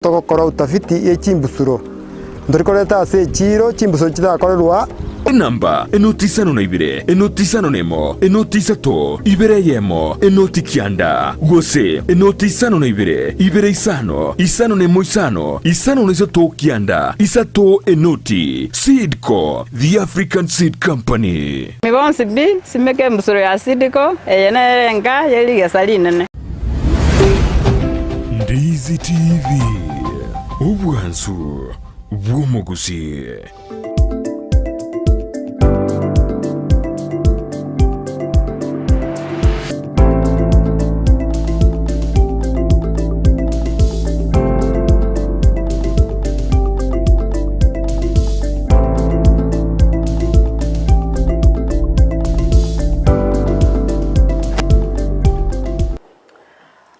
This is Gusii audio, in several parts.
Togokora utafiti ye chimbusuro, ntori koreta ase echiiro chimbusuro chitakorerwa. Enamba, enoti isano na ibere, enoti isano nemo, enoti isato, ibere eyemo, enoti kianda, gose enoti isano na ibere, ibere isano, isano nemo isano, isano na isato kianda, isato enoti. Seed Co, the African Seed Company. Inwe bonsi pi, simeka embusuro ya Seed Co, eye nere enka ye rigesa rinene. Ndizi TV, obwansu bw'omogusii.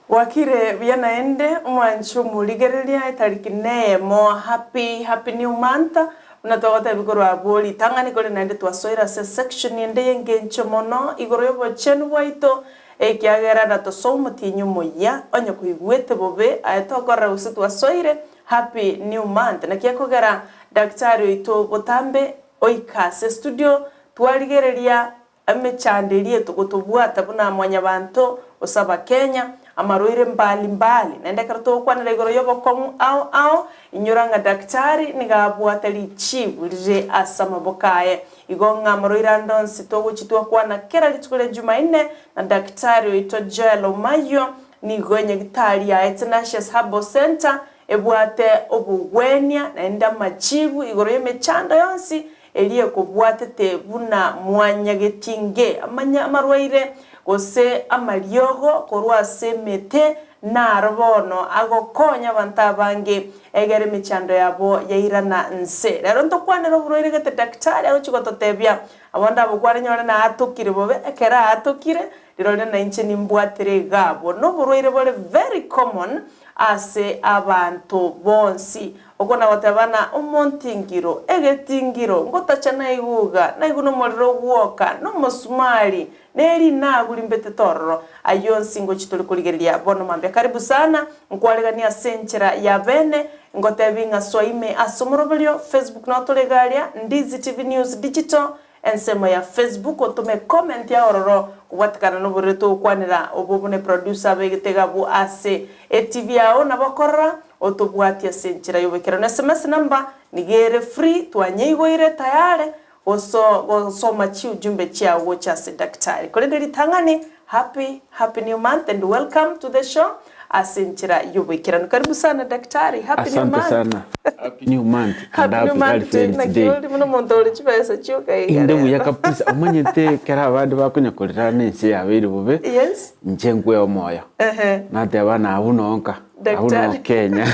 Bwakire buya naende omwanchi omorigereria etariki neyemo happy happy new month buna twagotebi korwa abwo ritang'ani kore naende twasoire ase section ende yengencho mono igoro yobochenu bwaito ekiagera natosoa omotienyi omoyia onye koigwete bobe aye tokorora gose twasoire happy new month naki ekogera daktari oito botambe oika ase studio twarigereria Emechando eria etogotobwata buna mwanyabanto gose Abakenya, amarwaire mbali mbali. Naende ekero togokwanera igoro y'obokong'u ao ao, inyora ng'a daktari nigo abwate richibu rire ase amaboko aye. Igo ng'a amarwaire ande onsi togochia twakwana kera rituko ria Jumaine na daktari oito Joel Omayio, nigo enyagitari yaye Tenacious Herbal Centre ebwate obogwenia naende amachibu igoro y'emechando yonsi Eria ekobwatete buna mwanyagetinge, amanya amarwaire, gose amariogo korwa ase emete, naro bono agokonya abanto abange, egere emechando yabo yairana nse. Rero ntokwanere oborwaire gete daktari agochia gototebia, abande abwo kwarenyore naatokire bobe, ekero aatokire, rirorio nainche nimbwatire iga abwo. Noborwaire bore very common ase abanto bonsi. Okwo nagoteba na omontingiro, egetingiro, ngotacha naiguga, naigwe nomorero ogwoka, nomosumari, ne rinagu rimbetete ororo. Ayio onsi ngochia tore korigereria bono mambia. Karibu sana, nkwareganie ase enchera ya bene, ngotebi ng'a soa ime ase omoroberio, Facebook nao tore iga aria, Ndizi TV News Digital, Ensemo ya Facebook otome comment yao ororo kobwatekana noborere togokwanera obwo buna eproducer abegete iga abwo ase etv yao nabo okorora otobwatie ase enchera yoboikeranu. Sms number nigo ere free twanyeigoire tayare goso gosoma chiujumbe chiao gocha ase daktari. Korende ritang'ani happy happy new month and welcome to the show ase enchera yoboikeranu. Karibu sana daktari happy new Asante month. sana. Happy new month and Happy new happy month to you. girlfriends Naki day. ori buna omonto ore chibesa chioka iga Inde buya rero. kabisa omanyete ekero abande bakonya korera na ense yabeire bobe Yes. inche nkwe omoyo Ehe. nateba nabwo nonka abwo Daktari. no Kenya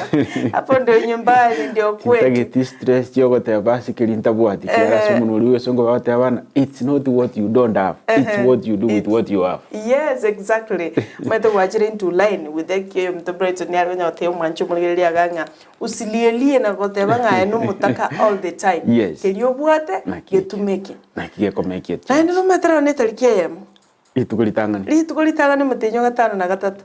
Hapo ndio nyumbani ndio kwetu. tintageti stress chiogoteba ase keria ntabwati kiagera ase Ehe. omonwa oria bw'egesongo bagoteba ng'a it's not what you don't have it's Ehe. what you do with It's what you have. Yes, exactly. Omanyete gwachire into line with ekio omonto Brighton are konya gotebia omwanchi omorigereria iga ng'a usilielie na goteba ng'a aye nomotaka all the time. Yes. Keria obwate Naki ekio. getumeke. Naki gekomekia Naende change. nomanyete rero netariki eyemo. Rituko ritang'ani. Rituko ritang'ani omotienyi o gatano na gatato.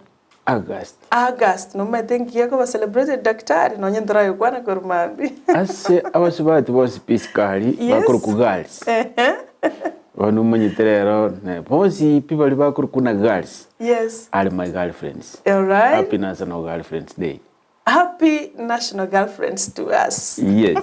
August. August, nomanyete nki gekoba celebrated daktari? Nonye ntoragekwana korwa mambia. Ase abasubati bonsi pi sukari Yes. bakorokwa girls. Ehe. Bono omanyete rero ne bonsi pi baria bakorokwa na girls Yes. are my girlfriends. Alright. Happy National Girlfriends Day. Happy National Girlfriends to us. Yes.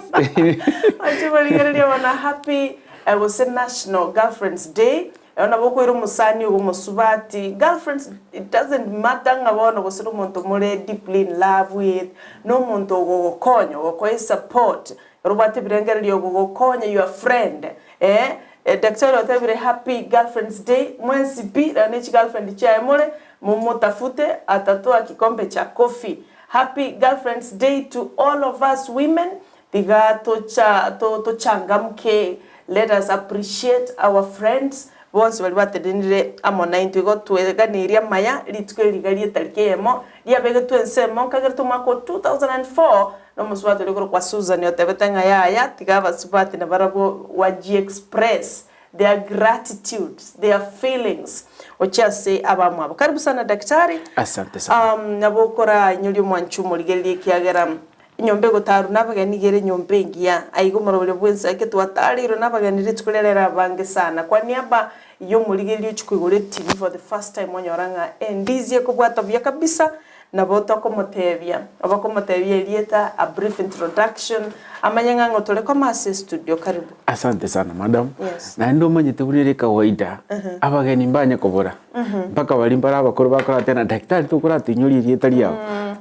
Oche barigereria bono happy eh, gose National Girlfriends Day. Ero nabo okoira omosani ogo omosubati. Girlfriends it doesn't matter ng'a bono gose nomonto more deeply in love with, nomonto ogogokonya, ogokoa esupport, ero obwate ebirengererio ogogokonya your friend eh, eh, daktari otebire happy girlfriends day mwensi pi rero ne chigirlfriend chiaye more Mumutafute atatoa kikombe cha coffee. Happy girlfriends day to all of us women tiga tocha tochangamke let us appreciate our friends bonsi baria batenenire amo naintwe igo tweganirie amaya rituko eri iga rietariki eyemo riabegetwe ensemo nkagerete omwaka o 2004 nomosubati oria okorokwa Susan otebete ng'a yaya tiga abasubati nabarabwo wajiexpress. Their gratitude, their feelings gochia ase abamwabo. Karibu sana daktari. Asante sana. Um, nabo okorainyoria omwanchi omorigereria ekiagera enyomba egotarwa nabageni iga ere enyomba engiya. Aiga omoroberio bwensi ake twatareirwe nabageni rituko riria rero abange sana. Kwa niaba yomorigereria ochia koigora etv for the first time onyora ng'a endizi ekobwata buya kabisa Nabo tokomotebia, obakomotebia erieta, a brief introduction, amanye ng'a ng'o tore koma ase estudio. Karibu. Asante sana madam. Yes. Naende omanyete buna ere kawaida, abageni mbanye kobora, mpaka baria mbare abakoro bakoratera daktari tokoratoinyoria erieta riao.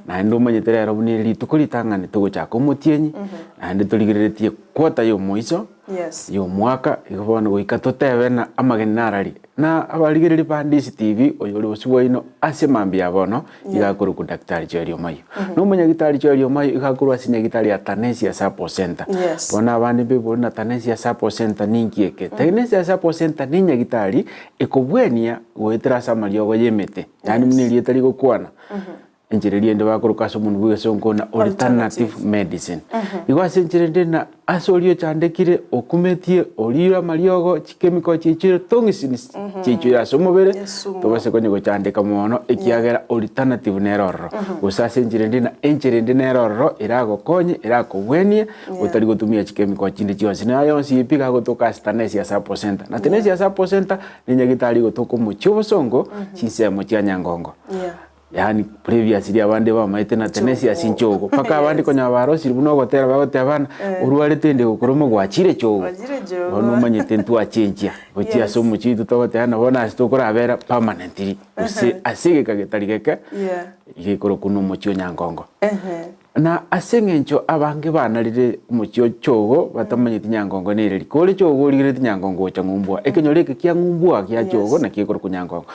Naende omanyete rero buna ere rituko ritang'ani togochaka omotienyi, naende torigereretie quarter ya omoiso, Yes. ya omwaka, igo bono goika totebe ng'a amageni narari. Na abarigereria ba Ndisi TV, oyore bosio bwaino ase mambia ya bono, iga akorokwa Daktari Joel Omayio. Na omonyagitari Joel Omayio iga akorwa ase nyagitari ya Tanesia Support Center. Yes. Bono abande mbebori na Tanesia Support Center ninki eke? Tanesia Support Center ne nyagitari ekobwenia goetera ase amariogo y'emete, yaani buna erieta rigokwana. Enchera eria ende bakoroka ase omonwa bw'egesongo ng'a alternative medicine. Igo ase enchera ende ng'a ase oria ochandekire, okumetie, orire amariogo, chikemiko chiaichoire toxins chiaichoire ase omobere, Esumu. tobase konya gochandeka mono ekiagera alternative nere ororo. Gose ase enchera ende ng'a enchera ende nere ororo eragokonye, erakobwenie, otari gotumia chikemiko chinde chionsi. Na aya onsi pi gagotoka ase Tanesia Support Center. Na Tanesia Support Center, ne nyagitari egotoka omochie obosongo, chinsemo chia Nyangongo. Yeah. Yaani previously abande bamaete na Tenesius nchogo mpaka abande Yes. konya barosire buna ogotera bagoteba bana orwarete ende gokoroma gwachire chogo Gwachire chogo. bono omanyete ntwachenchia gochia Yes. ase omochie oito togoteba na bono ase tokorabera permanently gose ase egeka getari geke Yeah. gekorokwa na omochie o Nyangongo. Ehe. Na ase engencho abange banarire omochie o Chogo batamanyeti Nyangongo nereri. Kore Chogo origereti Nyangongo gocha ng'umbua. Ekenyoro eke kia ng'umbua gia Chogo Yes. nakio gekorokwa Nyangongo.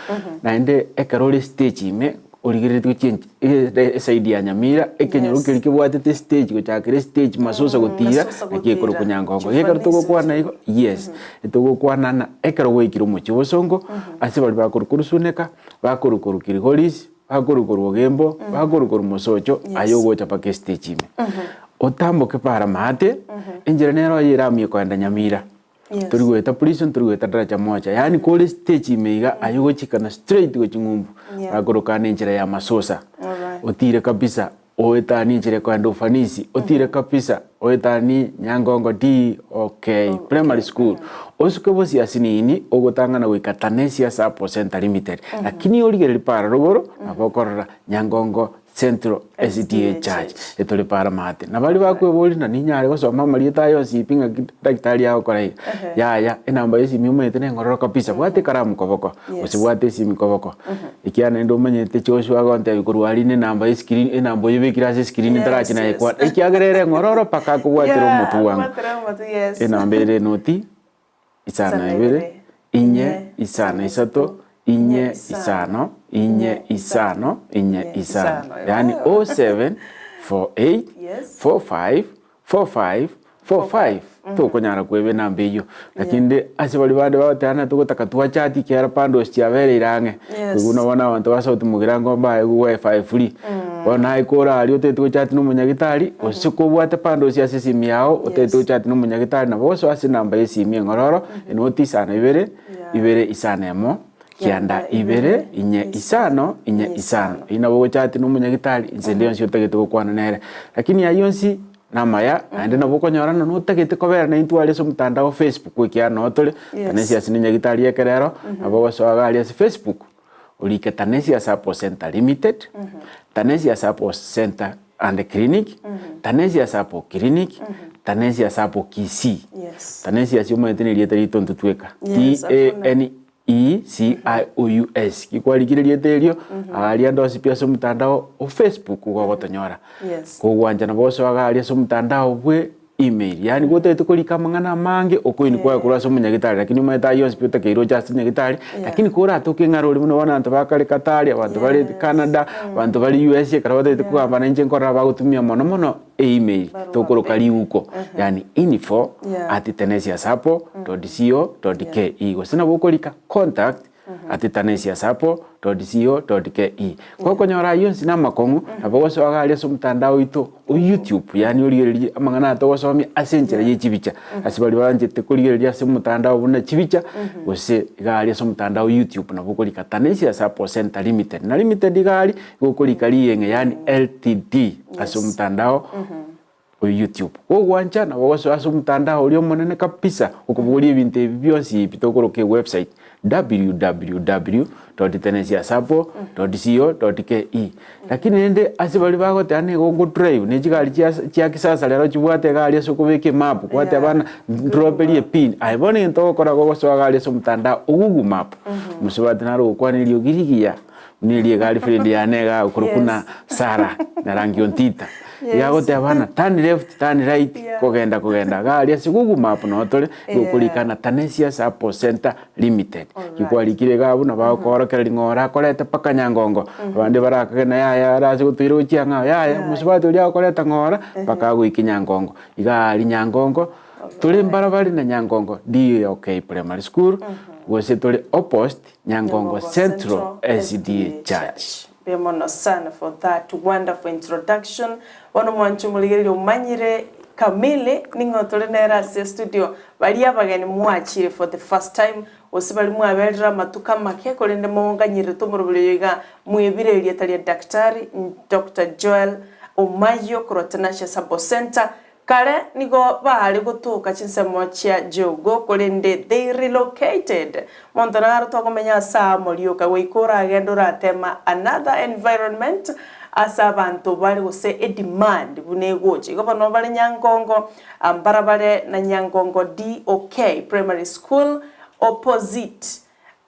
Naende ekero ore stage ime origerereti gochia ench eside ya Nyamira, ekenyoro Yes. keria kebwatete estage gochakera estage Masosa gotira, Masosa nakio gekorokwa gotira. Nyangongo. Gekero Chifanisi togokwana igo, yes, etogokwana ng'a ekero gwaikire omochie o Bosongo, ase baria bakorokwa Rusuneka, bakorokwa Kilgoris, Bakorwa korwa Ogembo, bakorwa korwa Mosocho, aye ogocha mpaka estage ime. Otamboke para maate, enchera nero oye eramie koenda Nyamira. Yes. Tori goeta prison, tori goeta Daraja Moja. Yaani kore stage ime iga, aye ogochikana straight gochia ng'umbu. Yeah. Bakoroka ane enchera ya Masosa. Alright. Otire kabisa, oetanie enchera ekoenda Ufanisi, otire kabisa, oetanie Nyangongo D okay, primary school. Osuke bosio asinini, ogotang'ana goika Tanesia Sacco Centre Limited. Lakini origererie para rogoro, nabo okorora Nyangongo Central SDA Church, etore para maate. Na baria bakweboria ng'a ninyare gosoma amarieta aya onsi pi ng'aki daktari agokora iga, yaya, enamba ya esimi omanyete nengororo kabisa, bwata ekaramu koboko, gose bwata esimi koboko. Ekiagera naende omanyete Joshua agontebia korwa aria nenamba ya escreen, enamba oyebekire ase escreen Yes, ntarachi naye yes. kwana, ekiagera ere eng'ororo mpaka akobwatera Yeah, omotwe bwango. akobwatera omotwe, yes. Enamba ere enoti, isano Isano ibere, ibere, inye, inye, isano isano isato, isato, inye, inye, isano, inye, isano, inye, inye, isano. isano. Yaani Wow. 07 48 Yes. 45 45 45 tokonyara kweba enamba eyio. Lakini rende ase baria bande bagoteba ng'a togotaka twachati ekiagera pandos chiabereire ang'e. Yes. Buna bono abanto ba sauti mogirango mbaegwe wifi free. Bono naye kore aria otagete gochati na omonyagitari, gose kobwate pandos ase esimi yago, otagete Yes. gochati na omonyagitari nabo gosoa ase enamba ya esimi eng'ororo, enoti isano ibere, Yeah. ibere isano emo, kianda ibere, inye isano, inye isano. Eyio nabo ogochati na omonyagitari, inse ende yonsi otagete gokwana nere. Lakini ayio onsi namaya, naende nabo okonyora ng'a notagete kobera naintwe aria ase omotandao Facebook ekiagera noo tore, Yes. Tanesia ase nenyagitari ekerero, nabo ogosoa iga aria ase Facebook, orike Tanesia Support Center Limited, Tanesia Support Center and Clinic, Tanesia Support Clinic, Tanesia Support Kisii. Yes. Tanesia ase omanyete na erieta riaito intwe tweka, Yes, T A N E C I O U S. Kikwarikire erieta erio, aria ande onsi pi ase omotandao o Facebook igo ogotonyora. Yes. Kogwancha nabo osoa iga aria ase omotandao bwe email. Yaani gotagete korika amang'ana amange, okoini kwaye korwa ase omonyagitari, lakini omanyete ayio onsi pi otakeire oche ase nyagitari, lakini koratoke ng'a arore buna bono abanto ba kare Qatar, abanto bare Canada, abanto bare USA, ekero batagete kogamba nainche nkorora bagotumia mono mono email, tokoroka riuko, yaani info Yeah. at tenesiasappo dot co dot ke. Gose nabo okorika contact. At tanesiasappo dot co dot ke. Gokonyora ayio onsi na amakong'u, nabo ogosoa iga aria ase omotandao oito o YouTube, yaani origererie amang'ana aya togosomia ase enchera ye chibicha. Ase baria banchete korigereria ase omotandao buna chibicha, gose iga aria ase omotandao o YouTube nabo okorika Tanesia Suppo Centre Limited. Na limited iga aria, igo okorika rieng'e yaani LTD ase omotandao o YouTube. Gogwancha nabo ogosoa ase omotandao oria omonene kabisa okobogoria ebinto ebi bionsi ebi tokoroka ewebsite www dot tenesiasappo dot co dot ke. Lakini rende ase baria bagoteba nigo ngodrive ne chigari chia chia kisasa rero chibwate egari ase okobeka emap gwateba ng'a ndroperie epin aye bono egento ogokora gogosoa egari ase omotandao o Google map mosubati naro ogokwana eriogi rigiya Buna eria egari friend yane iga okorokwa na Sarah Nyarangi Ontita. Iga agoteba ng'a turn left, turn right, kogenda kogenda iga aria ase Google map noo tore, igo okorika ng'a Tanesia Sacco Centre Limited. Ekio kwarikire iga abwo nabo agokoorokereria ng'a orakorete mpaka Nyangongo. Abande barakage ng'a yaya arase gotoira gochia ng'a yaya mosubati oria agokoreta ng'ora mpaka agoike Nyangongo. Iga aria Nyangongo, tore mbarabare na Nyangongo DOK Primary School, gose tore opposite Nyangongo Central SDA Church. Mbuya mono sana for that wonderful introduction. Bono mwanche omorigereria omanyire kamili ning'o tore nere ase estudio baria abageni mwachire for the first time gose baria mwaberire amatuko amake korende monganyerete omoroberi oyo iga mwebire erieta ria Daktari Doctor Joel Omayio korwa Tenacious Herbal Centre Kare nigo baare gotoka chinsemo chia Jeugo, korende they relocated. Monto naro tokomenya ase amo rioka goika oragende oratema another environment ase abanto bare gose edemand buna egocha. Igo bono bare Nyangongo, mbarabare na Nyangongo DOK Primary School opposite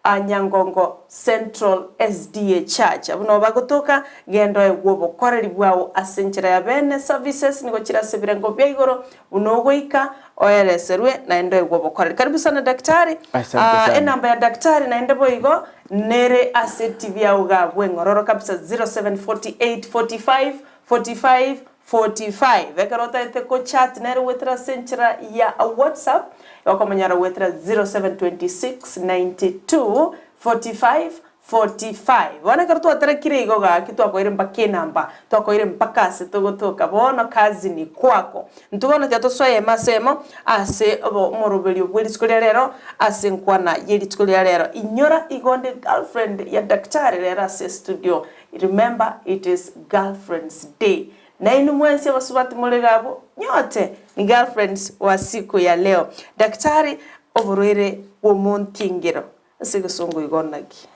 a Nyangongo Central SDA Church. Abwo nabo bagotoka, genda oegwe obokoreri bwao ase enchera ya bene. Services nigo chire ase ebirengo bia igoro, buna ogoika oereserwe naende oegwe obokoreri. Karibu sana daktari. Asante Ah, sana. enamba ya daktari naende boigo nere ase TV yao iga abwo eng'ororo kabisa 0748 45 45 45. Ekero otagete gochat nere goetera ase enchera ya WhatsApp, okomonyora goetera 0726 92 45 45. Bono ekero twaterekire igo gaki twakoire mpaka enamba, twakoire mpaka ase togotoka bono kazi ni kwako. Intwe bono tiga tosoe ime ase emo ase omoroberio bwe rituko ria rero ase enkwana ye rituko ria rero. Inyora igo nde girlfriend ya daktari rero ase estudio. Remember it is girlfriends day. Nainwe mwensi abasubati more iga abwo, nyote ni girlfriends wa siku ya leo. Daktari, oborwaire bw'omontingero ase egesongo igo naki?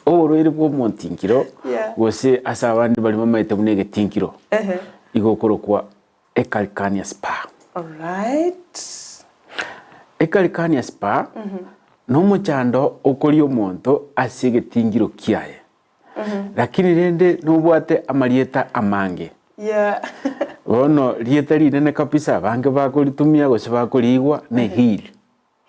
Oborwaire bw'omontingiro Yeah. gose ase abande baria bamaete buna egetingiro, Ehe. igo okorokwa Ekalkania Spa. Alright. Ekalkania Spa nomochando okoria omonto ase egetingiro kiaye. Lakini rende nobwate amarieta amange. Yeah. Bono rieta rinene kabisa abange bakoritumia gose bakoriigwa ne heel.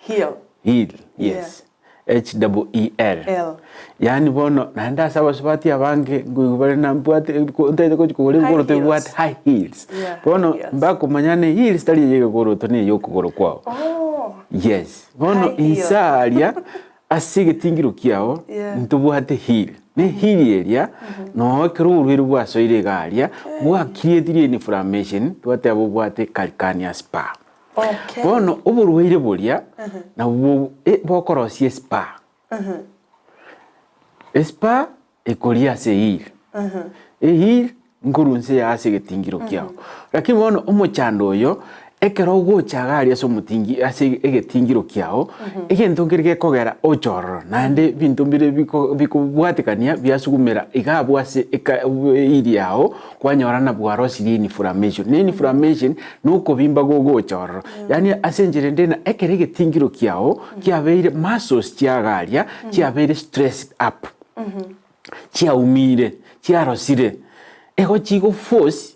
Heel. Heel, yes. H double E L. L. Yaani bono naende ase abasubati abange nkoigwa bare na mbwate ntaete gochi kogora High ebikoroto heels. bibwate high heels. Yeah, Bono high heels. mbakomanya ne heels tari eye egekoroto na eye okogoro kwao. Oh. Yes. Bono High heel. inse aria ase egetingiro kiao Yeah. ntobwate heel. Ne heel eria noo ekero oborwaire bwasoire iga aria bwa creatire inflammation twateba bobwate calcaneus spur. Okay. Bono oborwaire boria nabwo bokorosia espa. Espa ekoria ase eheel. Eheel nkorwa nse ya ase egetingiro kiao. Lakini bono omochando oyo ekero ogocha iga aria ase omotingi ase egetingiro kiao, egento nkere gekogera oche ororo naende ebinto mbire biko bikobwatekania biasugumera iga abwo ase eka eheel yao. Kwanyora na bwarosirie inflammation, na inflammation nokobimba gogocha ororo. Yaani ase enchera ende ng'a ekero egetingiro kiao kiabeire muscles chiago aria chiabeire stressed up, chiaumire, chiarosire, ego chigo force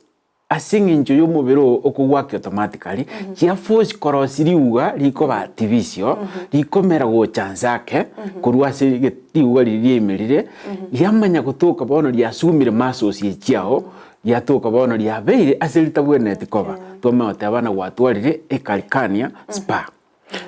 ase eng'encho ya omobere oo okogwaki automatically, chia force korosia riuga rikoba artificial, rikomera gocha nse ake korwa ase ege Riuga riria riaimerire, riamanya gotoka bono riasumire muscles echiao, riatoka bono riabeire ase ritabwenereti koba. Twamanya goteba bana gwatwarire ekalkania spur.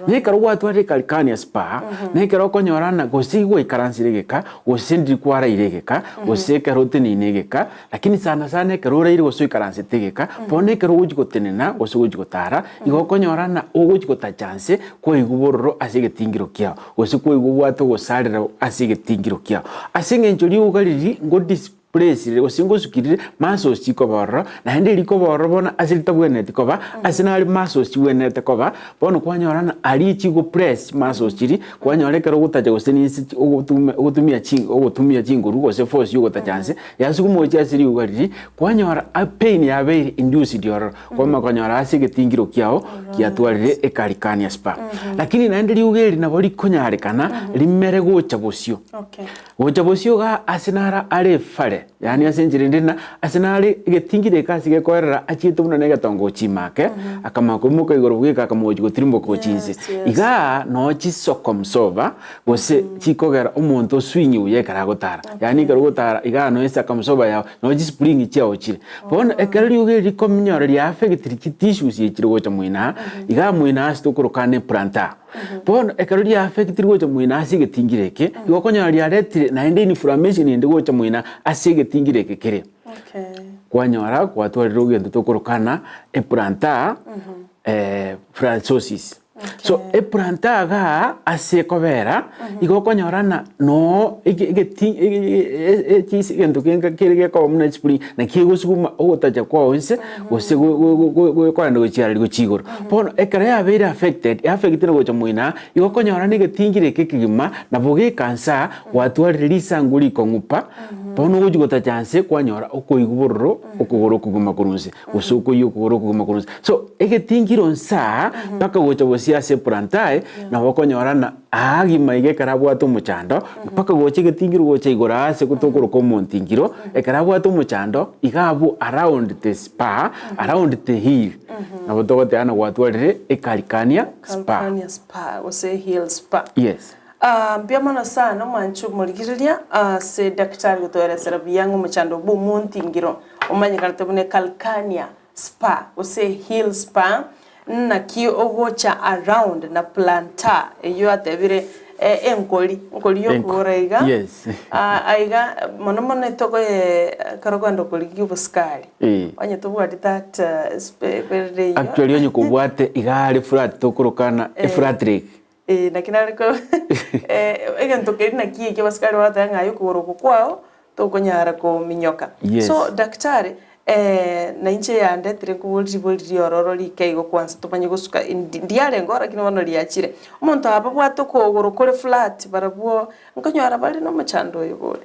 Na ekero gwatwarire ekalkania spur, na ekero okonyora ng'a gose gwaikaransire egeka, gose ndiri kwaraire egeka, gose ekero oteneine egeka, lakini sana sana ekero oraire gose oikaransete egeka, bono ekero ogochi gotenena gose ogochi gotara, igo okonyora ng'a ogochi gotacha nse kwaigwa bororo ase egetingiro kiao, gose kwaigwa obwate ogosarera ase egetingiro kiao. Ase eng'encho riuga riria ngo displace rire gose ngosukirire muscles chikoba ororo, naende rikoba ororo bono ase ritabwenereti koba, ase nare muscles chibwenerete koba, bono kwanyora ng'a aria chigo press muscles chiria, kwanyora ekero ogotacha gose ninse ogotume ogotumia chi ogotumia chinguru gose force ya ogotacha nse, yasuguma gochia ase riuga riria, kwanyora a pain yabeire induced ororo, kwamanya konyora ase egetingiro kiago kiatwarire ekarikania spur. Lakini naende riuga eri nabo rikonyarekana rimere gocha bosio. Okay. Gocha bosio iga ase naro are efare, yaani ase enchera ende na ase nare egetingiro eke ase gekoerera achiete buna na egetongo gochima ake, akamanya koimoka igoro bweka akamanya gochia gotirimboka gochia inse. Yes, yes. Igaa noo chisokomsoba gose chikogera omonto oswinyi buya ekero agotara. Yaani ekero ogotara igaa noo esakamsoba yao, noo chispring chiao chire. Bono ekero riogo eri rikominyora ria affectiri chitissues echire gocha moino aa, igaa moino aa ase tokoroka ane plantar. Bono ekero ria affectiri gocha moino ase egetingiro eke, igo okonyora riaretire naende inflammation ende gocha moino ase egetingiro eke kere. Okay. Kwanyora gwatwarire egento tokoroka ng'a eplantar francosis. So eplantar igaa ase ekobera, igo okonyora ng'a noo ege egeti ege egento kende kere gekoba buna espring naki egosuguma ogotacha kwao inse gose gokorenda gochiareri gochia igoro. Bono ekero yabeire affected, eaffectire gocha moino aa, igo okonyora na egetingiro eke ekegima nabo geka nsa aa, gwatwarire risangu rikong'u pa, bono ogochi gotacha nse kwanyora okoigwa bororo okogoro okogima korwa nse, gose okoyia okogoro okogima korwa nse. So egetingiro nsa aa mpaka gocha gosio ase eplantae, nabo okonyora ng'a aagima iga ekero abwate omochando, mpaka gocha egetingiro gocha igoro aa ase tokoroka omontingiro, ekero abwate omochando, iga abwo around the spur, around the heel, nabo togoteba ng'a gwatwarire ecalcania spur. Calcania spur gose heel spur. Yes. Ah, mbuya mono sana omwanchi omorigereria ase daktari gotoeresera buya ng'a omochando bwa omontingiro omanyekanete buna ecalcania spur gose heel spur Naki ogocha around na plantar eyio atebire enkori, enkori yokogora iga, Yes. aiga mono mono etogoye ekero okogenda korigia obosikari, onye tobwati that kwerire eyio. Actually onye kobwate iga are flat tokorokana eflat leg. Ee, naki nare ko egento keria naki ekio abasikari bagoteba ng'a aye okogoro oko kwao tokonyara kominyoka. Yes. So daktari, na inche yandetire nkoboria ribori riororo rike igo kwanza tomanye gosuka ndi ndiarenge oo lakini bono riachire. Omonto ababwate okogoro kore flat barabwo nkonyora bare na omochando oyo bori?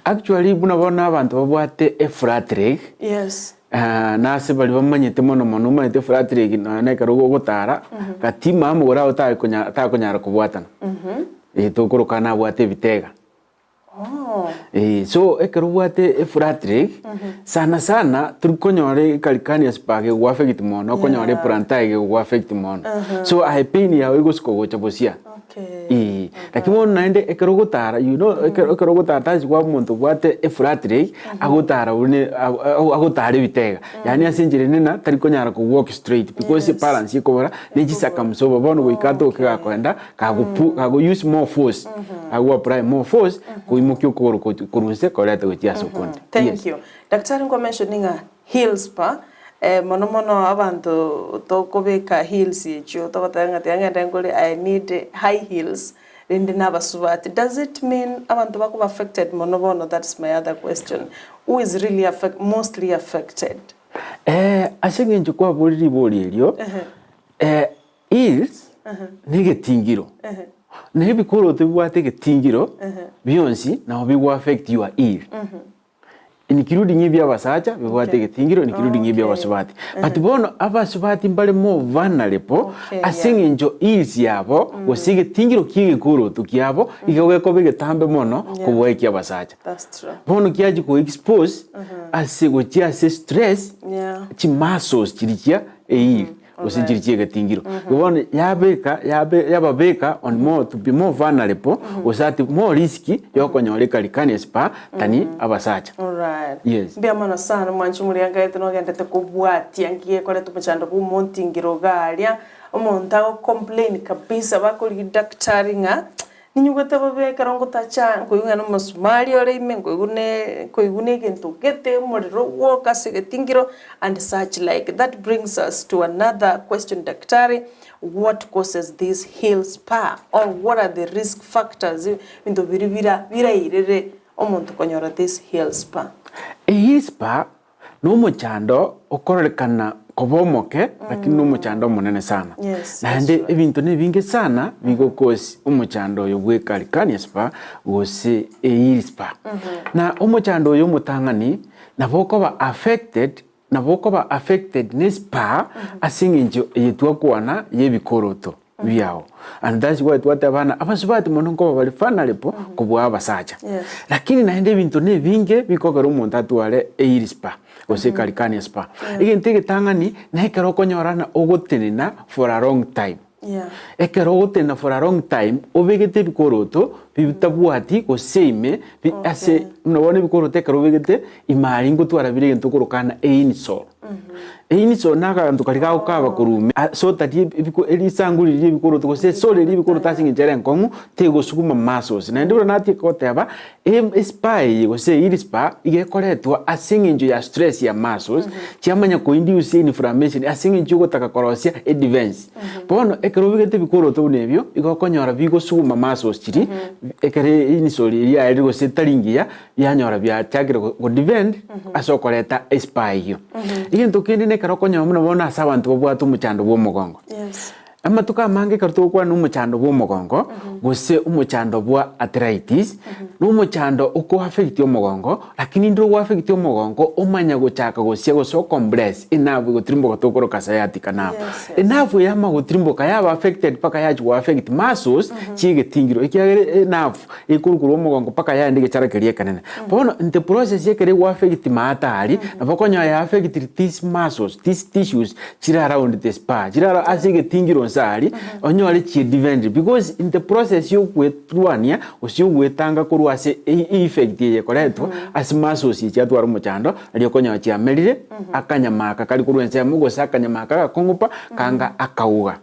Actually buna bono abanto babwate eflat leg, Yes. na ase baria bamanyete mono mono omanyete eflat leg nonya na ekero ogotara, gati mama ore agwo takonya takonyara kobwatana, tokoroka nabwate ebitega. Oh. So ekero obwate eflat leg, sana sana tori konyora ecalcaneus spur kegogo affect mono, okonyora Yeah. eplantar kegogo affect mono. So aye pain yago egosuka gocha bosia. Okay. Eeh, lakini bono naende ekero ogotara you know ekero ekero ogotara tari kwaba omonto obwate eflat leg, agotara buna agotara ebitega, yaani ase enchera ende ng'a tari konyara ko walk straight because Yes. ebalance ekobora ne chisakamusoba bono goika atoke gakoenda kagopu kago use more force, ago apply more force koimokia okogoro korwa inse koreta gochia ase okonde. Thank Yes. you. Daktari nkwa mentioning ng'a heels pa, mono mono abanto tokobeka heels echio togoteba ng'a tiga ngende ngore I need high heels rende na abasubati. Does it mean abanto bakoba affected mono bono that's my other question. Who is really affect mostly affected? Ase eng'encho kwaborire ribori erio, heels negetingiro, na ebikoroto bibwate egetingiro bionsi nabo bigo affect your heel. Including ebia abasacha bibwate egetingiro including ebia abasubati. But bono abasubati mbare more vulnerable Okay, ase yeah. eng'encho heels yabo gose egetingiro kia egekoroto kiabo igo gekoba egetambe mono Yeah. kobua ekia abasacha. That's true. Bono kiachia ko expose ase gochia ase stress Yeah. chimuscles chiria chia eheel gose Alright. chiri chi'egetingiro. Igo bono yabeka yabe yababeka on more to be more vulnerable gose at more risk yokonyora ekarikania spa than abasacha. Alright. Yes. Mbuya mono sana mwanchi omoriangaete nogendete kobwatia nki gekoreta omochando bwa omontingiro iga aria. Omonto ago complain kabisa bakorigia daktari ng'a ninyigwete bobe ekero ngotacha nkoigwa ng'a nomosumari ore ime nkoigwa ne nkoigwa na egento gete omorero ogwoka ase egetingiro and such like. That brings us to another question daktari, what causes this heel spur or what are the risk factors ebinto biria bira birairere omonto konyora this heel spur? Heel spur Nomochando okororekana koba omoke, lakini nomochando omonene sana. Yes, Naende that's right. ebinto nebinge sana bigokosi omochando oyo bw'ekarikania spa gose eil spa. Na omochando oyo omotang'ani nabo okoba affected nabo okoba affected ne spa ase eng'encho eye twakwana y'ebikoroto. biao. And that's why twateba ng'a abasubati mono nkoba bare vulnerable kobua abasacha. Yes. Lakini naende ebinto na ebinge bikogera omonto atware eil spa gose calcaneal spa. Egento egetang'ani na ekero okonyora ng'a ogotenena for a long time. Yeah. Ekero ogotenena for a long time obegete ebikoroto bitabwati gose ime bi ase buna bono ebikoroto ekero obegete ime aria ngotwara bire egento okoroka ng'a einsole. Einsole na aganto karia gagokaba korwa ime so that ebiko risangu riria riebikoroto gose esole eria ebikoroto ase eng'encho ere enkong'u tegosuguma muscles. Naende buna natie goteba espa eye gose heel spa iga ekoretwa ase eng'encho ya stress ya muscles chiamanya ko induce inflammation ase eng'encho yogotaka korosia edefense. Bono ekero obegete ebikoroto buna ebio, igo okonyora bigosuguma muscles chiria, ekero einsole eria yaerire gose etari ngiya, yanyora biachakire go defend ase okoreta espa eyio. Egento kende nekero okonyora buna bono ase abanto babwate omochando bwa omogongo. Yes. Amatuko amange ekero togokwana omochando bwa omogongo, gose omochando bwa arthritis, na omochando oko affect omogongo, lakini ndire ogo affect omogongo omanya gochaka gosia gose o compress enavu egotirimboka tokoroka sciatica nerve. Yes, yes. Enavu eye ama gotirimboka yaba affected mpaka yachia go affect muscles chiegetingiro ekiagera enavu Ekorwa korwa omogongo mpaka yaenda egechara keria ekenene. Bono in the process ekero ego affect maate aria, nabo okonyora ya affectiri these muscles, these tissues chire around the spur, chire aro ase egetingiro nse aria, onyore chie defend because in the process ya okwerwania gose ya ogwetanga korwa ase e effect eye ekoretwa ase muscles echi chiatwara omochando, aria okonyora chiamerire akanyama aka kare korwa ensemo gose akanyama aka agakong'u pa, kanga akauga.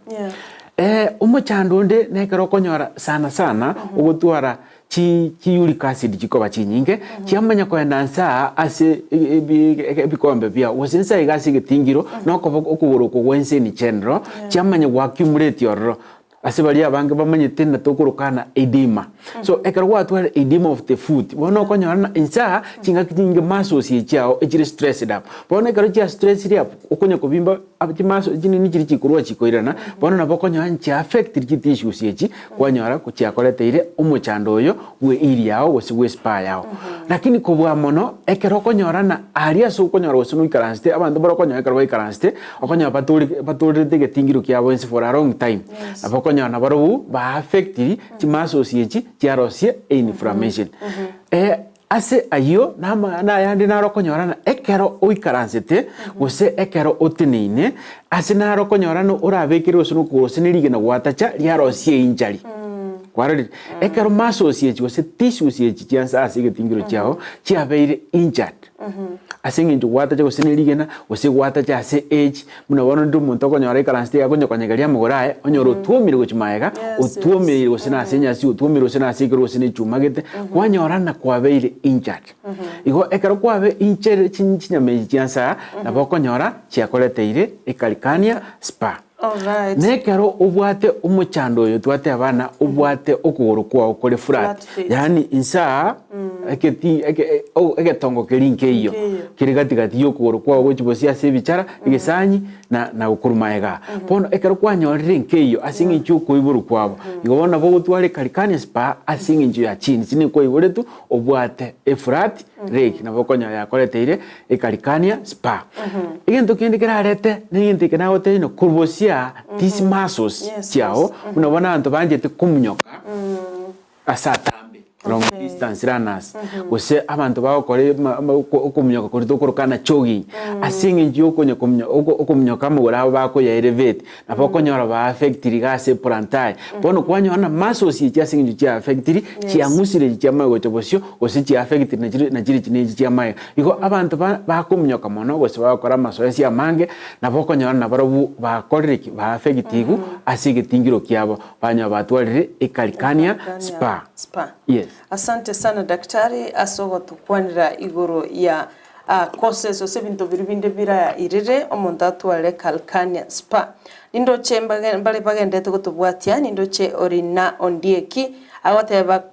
Yeah. Omochando onde nekero okonyora sana sana ogotwara chi chi uric acid chikoba chinyinge, chiamanya koenda nse aa ase ebikombe biao gose nse iga ase egetingiro na okoba okogoro okwo gwa ense in general, chiamanya go accumulate ororo ase baria abange bamanyete na tokorokana edema. So ekero gwatwarire edema of the foot, bono okonyora ng'a inse aa chingaki chinyinge muscles echi chiao echire stressed up. Bono ekero chia stressed up, okonya kobimba chimuscle chinini chiria chikorwa chikoirana, bono nabo okonyora nchia affect chi tissues echi, kwanyora chiakoreteire omochando oyo bwe ear yao gose bwe spur yao. Lakini kobua mono, ekero okonyora ng'a aria ase okonyora gose noikaransete, abanto mbare okonyora ekero baikaransete, okonyora batore batorerete egetingiro kiabo inse for a long time, nabo okonyora nabarobwo ba affectiri chimuscles echi chiarosie einflammation. Ase ayio namang'ana ayande naro okonyora ng'a ekero oikaransete, gose ekero oteneine, ase naro okonyora ng'a orabekere gose nokogoro gose ne rigena gwatacha riarosie einchari. Kwarorire? Ekero muscles echi gose tissues echi chiansa ase egetingiro chiao chiabeire injured, ase eng'encho gwatacha gose ne rigena, gose gwatacha ase age, Buna bono rende omonto okonyora aikaransete iga akonya konyegeria amagoro aye, onyore otwomire gochia magega, otwomeire gose nase enyasi, otwomire gose nase ekero gose ne echuma gete, kwanyora ng'a kwabeire injured. Igo ekero kwabe injured chin chinyama echi chia nsaa, nabo okonyora chiakoreteire ekarikania spur. Alright. Na ekero obwate omochando oyo twateba ng'a obwate okogoro kwao kore flat, Flat feet. yaani insaa eketi eke egetongo keria nkeiyo, Nkeiyo. kere gati gati ya okogoro kwao gochia bosio ase ebichara, egesanyi, na na gokorwa magega aa. Bono ekero kwanyorire nkeiyo ase eng'encho ya okoiborwa kwabo, igo bono nabo ogotwara ekarikania spa ase eng'encho ya genes nigo kwaiboretwe obwate eflat leg, nabo okonyora yakoreteire ekarikania spa. Egento kende kerarete na egento eke nagotebia ng'a korwa bosio aa, these muscles Yes, chiao, yes. buna bono abanto banchete komunyoka. Ase atambe, long Okay. distance runners, gose abanto bagokora okominyoka koria tokorokana jogging. Ase eng'encho ya okonya kominyo oko okominyoka amagoro abo bakoyaelevate, nabo okonyora ba affectiri iga ase eplantae. Bono kwanyora na muscles echi ase eng'encho chia affectiri, chiang'usire echi chia magega gocha bosio, gose chia affectiri nachiri nachiri echi nechi chia magega. Igo abanto ba bakominyoka mono gose bagokora amasoesi amange, nabo okonyora nabarobwo bakorire ki? Ba affectigwe ase egetingiro kiabo, banyora batwarire ekarikania spur. Spur. Yes. Asante sana daktari ase ogotokwanera igoro ya causes gose ebinto biria binde birairire omonto atware calcania spur. Nindoche mbage mbare bagenderete gotobwatia, nindoche Orina Ondieki agoteba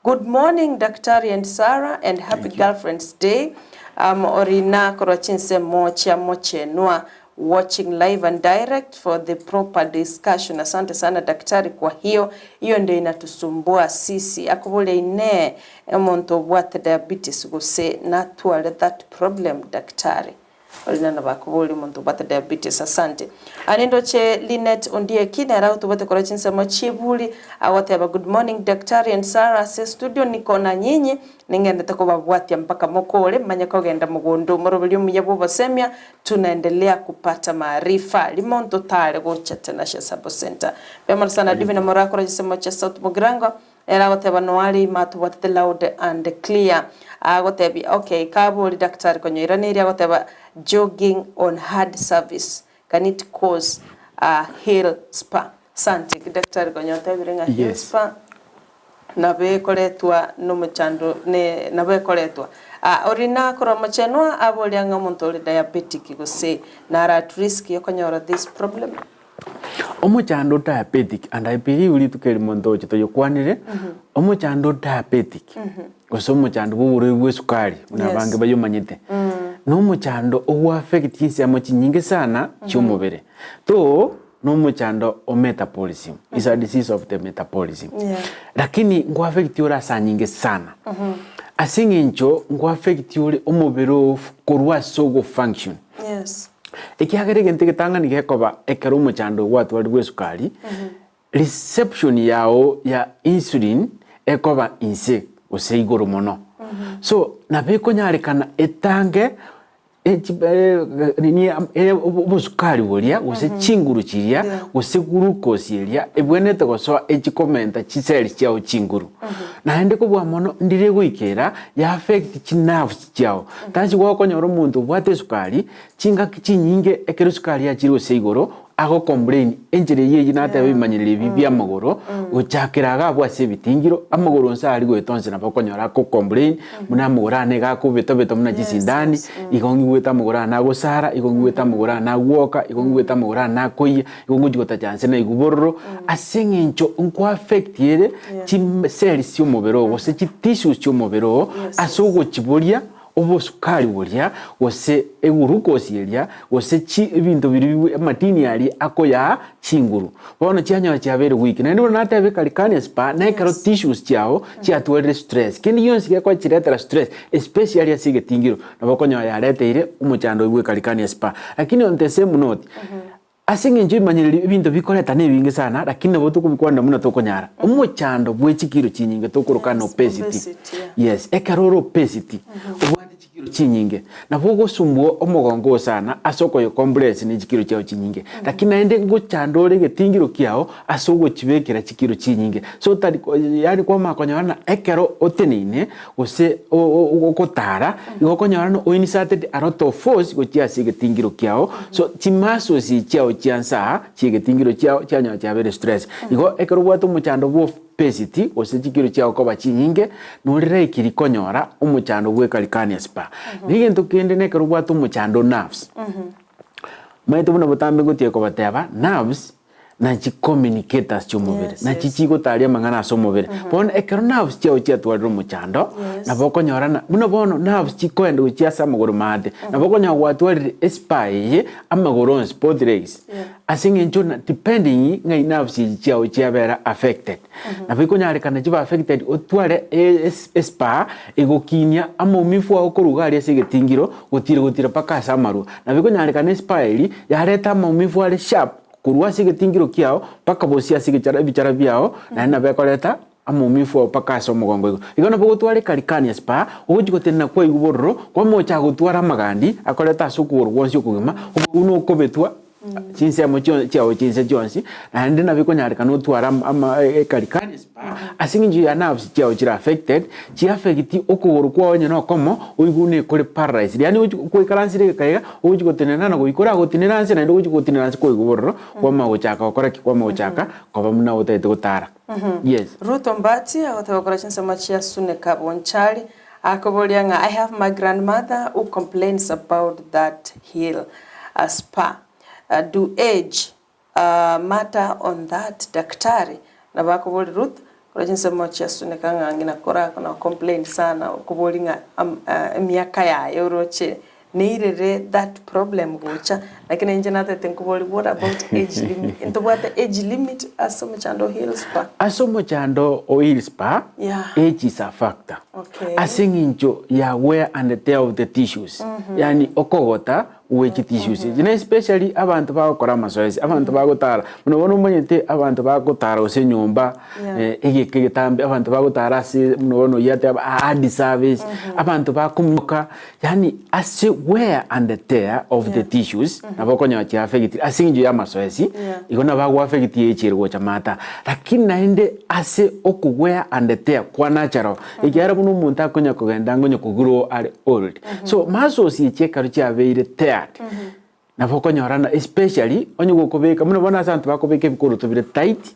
Good morning Daktari and Sarah and happy girlfriends day. Um, Orina korwa chinsemo chia Mochenwa watching live and direct for the proper discussion. Asante sana daktari kwa hiyo, hiyo ndio inatusumbua sisi. Akoboria inee omonto obwate diabetes gose natware that problem daktari? Orina nabo akoboria omonto obwate diabetes. Asante. Aye nindoche Linet Ondieki nere agotobwate korwa chinsemo chi'eburi agoteba good morning daktari and Sarah ase studio niko na nyinyi ningendete kobabwatia mpaka mokore manye kogenda mogondo moroberio omuya bw'obosemia Tunaendelea kupata maarifa rimo ntotare gocha Tenacia Sabo Center. Mbuya mono sana Divina Morakora chisemo chia South Mugirango ere agoteba noare ime atobwatete loud and clear agotebia okay kabori daktari konyoiraneria agoteba jogging on hard service can it cause a heel spur Asante daktari konya otebire ng'a heel spur Nabo ekoretwa nomochando ne nabo ekoretwa. Aa ori nakora omochenwa aboria ng'a omonto ore diabetic gose nare at risk yokonyora this problem. Omochando diabetic and I believe rituko erimo ntoche toyokwanere, omochando diabetic gose omochando bwa oborwaire bwa esukari buna abange bayomanyete, na omochando ogo affect chinsemo chinyinge sana chia omobere. Though nomochando o metabolism, is a disease of the metabolism. Yeah. Lakini nkoaffect ore ase anyinge sana. Ase eng'encho nkoaffect ore omobere oo korwa ase ogofunction. Yes. Ekiagera egento egetang'ani gekoba ekero omochando oyo gwatwarire bwa esukari, reception yao ya insulin ekoba inse gose igoro mono. So nabo ekonyarekana etange nini obosukari boria gose chinguru chiria gose glucose eria ebwenerete gosoa echikomenta chiseli chiao chinguru. Naende kobua mono ndire goikera ya affect chinerves chiao. Tasi gokonyora omonto obwate esukari chingaki chinyinge ekero esukari yachire gose igoro ago complain enchera eyio eyio nateba ebimanyererio ebi bia amagoro gochakera iga abwo ase ebitingiro amagoro onsi aria goeta onsi nabo okonyora ako complain buna amagoro ane iga akobeta beta buna chisindani igo ng'igwete amagoro ane agosara igo ng'igwete amagoro ane agwoka igo ng'igwete amagoro ane akoiyia igo ngochi gotacha nse naigwa bororo ase eng'encho nko affect ere chicells chia omobere oo gose chitissues chia omobere oo ase ogochiboria Obosukari boria, gose egurukosi eria, gose chi ebinto biria bibwe amatini aria akoyaa chinguru. Bono chianyora chiabeire weak. Naende bono natebe calcaneus spur na ekero tissues chiao chiatwarire stress. Kende gionsi gekochiretera stress especially ase egetingiro nabo okonyora yareteire omochando oyo bwe calcaneus spur. Lakini on the same note, Ase engencho ebimanyererio ebinto bikoreta nebinge sana, lakini nabo tokobikwanera buna tokonyara. Omochando bwe chikiro chinyinge tokoroka Yes, obesity. obesity, yeah. Yes, ekero ore obesity, obwate chikiro chinyinge, nabo ogosumbua omogongo oo sana ase okoyo compress ne chikiro chiao chinyinge. Lakini naende ngochanda ore egetingiro kiao ase ogochibekera chikiro chinyinge. So otari ko yaani kwamanya konyora ng'a ekero oteneine gose ogotara, igo okonyora ng'a o inserted a lot of force gochia ase egetingiro kiao, so chimuscles chiao chia nsa chia egetingiro chiao chianyora chiabeire stress. Igo ekero obwate omochando bwa obesity gose chikiro chiao koba chinyinge, nori likely konyora omochando bwa ecalcaneus spur. Na egento kende na ekero obwate omochando o nerves, omanyete buna botambe ngotiga kobateba, nerves nachi communicators chi'omobere, Yes, nachi yes. chigotaria amang'ana ase omobere. Bono ekero nerves chiao chiatwarire omochando, Yes. nabo okonyora ng'a buna bono nerves chikoenda gochia ase amagoro maate, nabo okonyora gwatwarire espur eye amagoro onsi both legs, Yeah. ase eng'encho ng'a depending ng'ai nerves echi chiao chiabera affected. Nabo ekonyarekana chibe affected otware espur egokinia amaumifu ao korwa iga aria ase egetingiro gotira gotira mpaka ase amarwa. Nabo ekonyarekana espur eria yareta amaumifu are sharp korwa ase egetingiro kiao mpaka bosie ase ebichara biao, naende nabo ekoreta. Amaumifu ao mpaka ase omogongo igo. Igo nabo ogotwara ekarikania spa, ogochia gotenena kwaigwa bororo, kwamocha gotwara amagandi akoreta ase okogoro gwonsi okogima, okwo buna okobetwa chinsemo chio chiao chinse chionsi, naende nabo ekonyarekana otware ama ama ekarikania spa, ase eng'encho ya nerves chiao chire affected, chiaffecti okogoro kwao onye na okomo, oigwe buna ekore paralyzed, yaani ogochi kwaikaransire egeka iga, ogochi gotenena na goika oragotenena nse naende ogochi gotenena nse kwaigwa bororo, kwamanya gochaka gokora ki? Kwamanya gochaka koba buna otagete gotara. Yes. Ruth Ombati agoteba korwa chinsemo chia Suneka Bonchari, akoboria ng'a I have my grandmother who complains about that heel spur, do age matter on that daktari? Nabo akoboria Ruth korwa chinsemo chia Suneka ng'a ng'ina kora na complain sana okoboria ng'a emiaka yaye oroche Neirere that problem gocha lakini inche natete nkoborie what about age limit ntobwate age limit ase omochando o heels pa? Ase omochando o heels pa Yeah. age is a factor Okay. ase eng'encho ya wear and tear of the tissues yaani okogota gwe chitissues echi na especially abanto bagokora amazoezi abanto bagotara buna bono omanyete abanto bagotara gose enyomba Yeah. egeka egetambe abanto bagotara ase buna bono oyio ateba hard service abanto bakominyoka Yaani ase wear and tear of the tissues nabo okonyora chiaffectire ase eng'encho ya amasoesi igo nabo agoaffect echire gocha maata. Lakini naende ase oko wear and tear kwa natural ekiagera buna omonto akonya kogenda ang'e onye kogrow are old. So muscles echi ekero chiabeire teared Nabo okonyora ng'a especially onye gokobeka buna bono ase abanto bakobeka ebikoroto bire tight,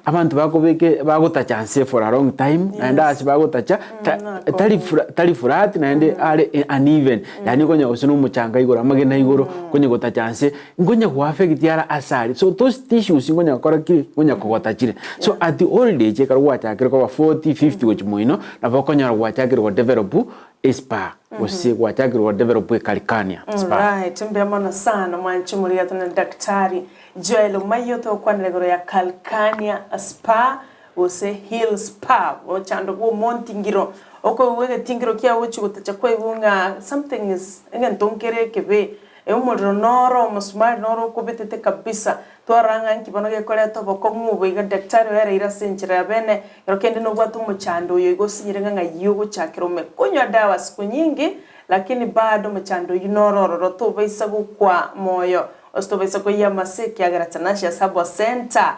abanto bakobeka bagotacha nse for a long time, naende ase bagotacha ta tari fla tari flat naende are uneven, yaani okonyora gose na omochanga igoro amagena igoro, konya gotacha nse, nkonya go affect are ase aria. So those tissues nkonya gokora ki? Nkonya kogota chire. So at old age ekero gwachakire koba 40, 50 gochia moino, nabo okonyora gwachakire go develop Espa, gose gwachakire godevelop ekarikania spa. Alright, mbuya mono sana mwanche omorigeto na Daktari Joel Omayio togokwanera igoro ya Calcania Spa gose Hill Spa omochando bwa omontingiro okoigwa egetingiro kiago gochia gotacha kwaigwa ng'a something is egento nkere ekebe omorero noro omosumari noro okobetete kabisa Twarora ng'a inki bono gekoreta obokong'u obo iga daktari oereire ase enchera ya bene, ekero kende nobwate omochando oyo igo osinyire ng'a ng'ai ogochakera ome konywa dawa siku nyingi, lakini bado omochando oyio noro ororo tobaisa gokwa moyo gose tobaisa koyia amase ekiagera Tenacious Herbal Centre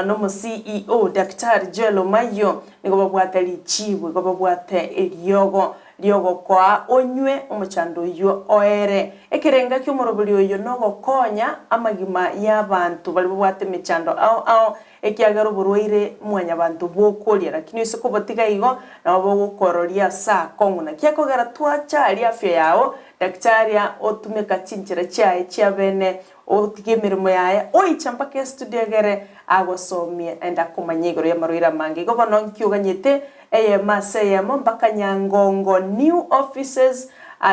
nomo CEO Daktari Joel Omayio nigo babwate richibu igo babwate eriogo riogokoa onywe omochando oyio oere. Ekerenga ki'omoroberi oyo nogokonya amagima y'abanto baria babwate emechando ao ao, ekiagera oborwaire mwanyabanto bokoria, lakini oise kobotiga igo, nabo bogokororia ase akong'u. Naki ekogera twacharia afya yao, daktari otumeka chinchera chiaye chiabene, otige emeremo yaye, oicha mpaka estudio egere agosomie naende akomanye igoro y'amarwaire amange. Igo bono nki oganyete Eyemo ase eyemo mpaka Nyangongo New Offices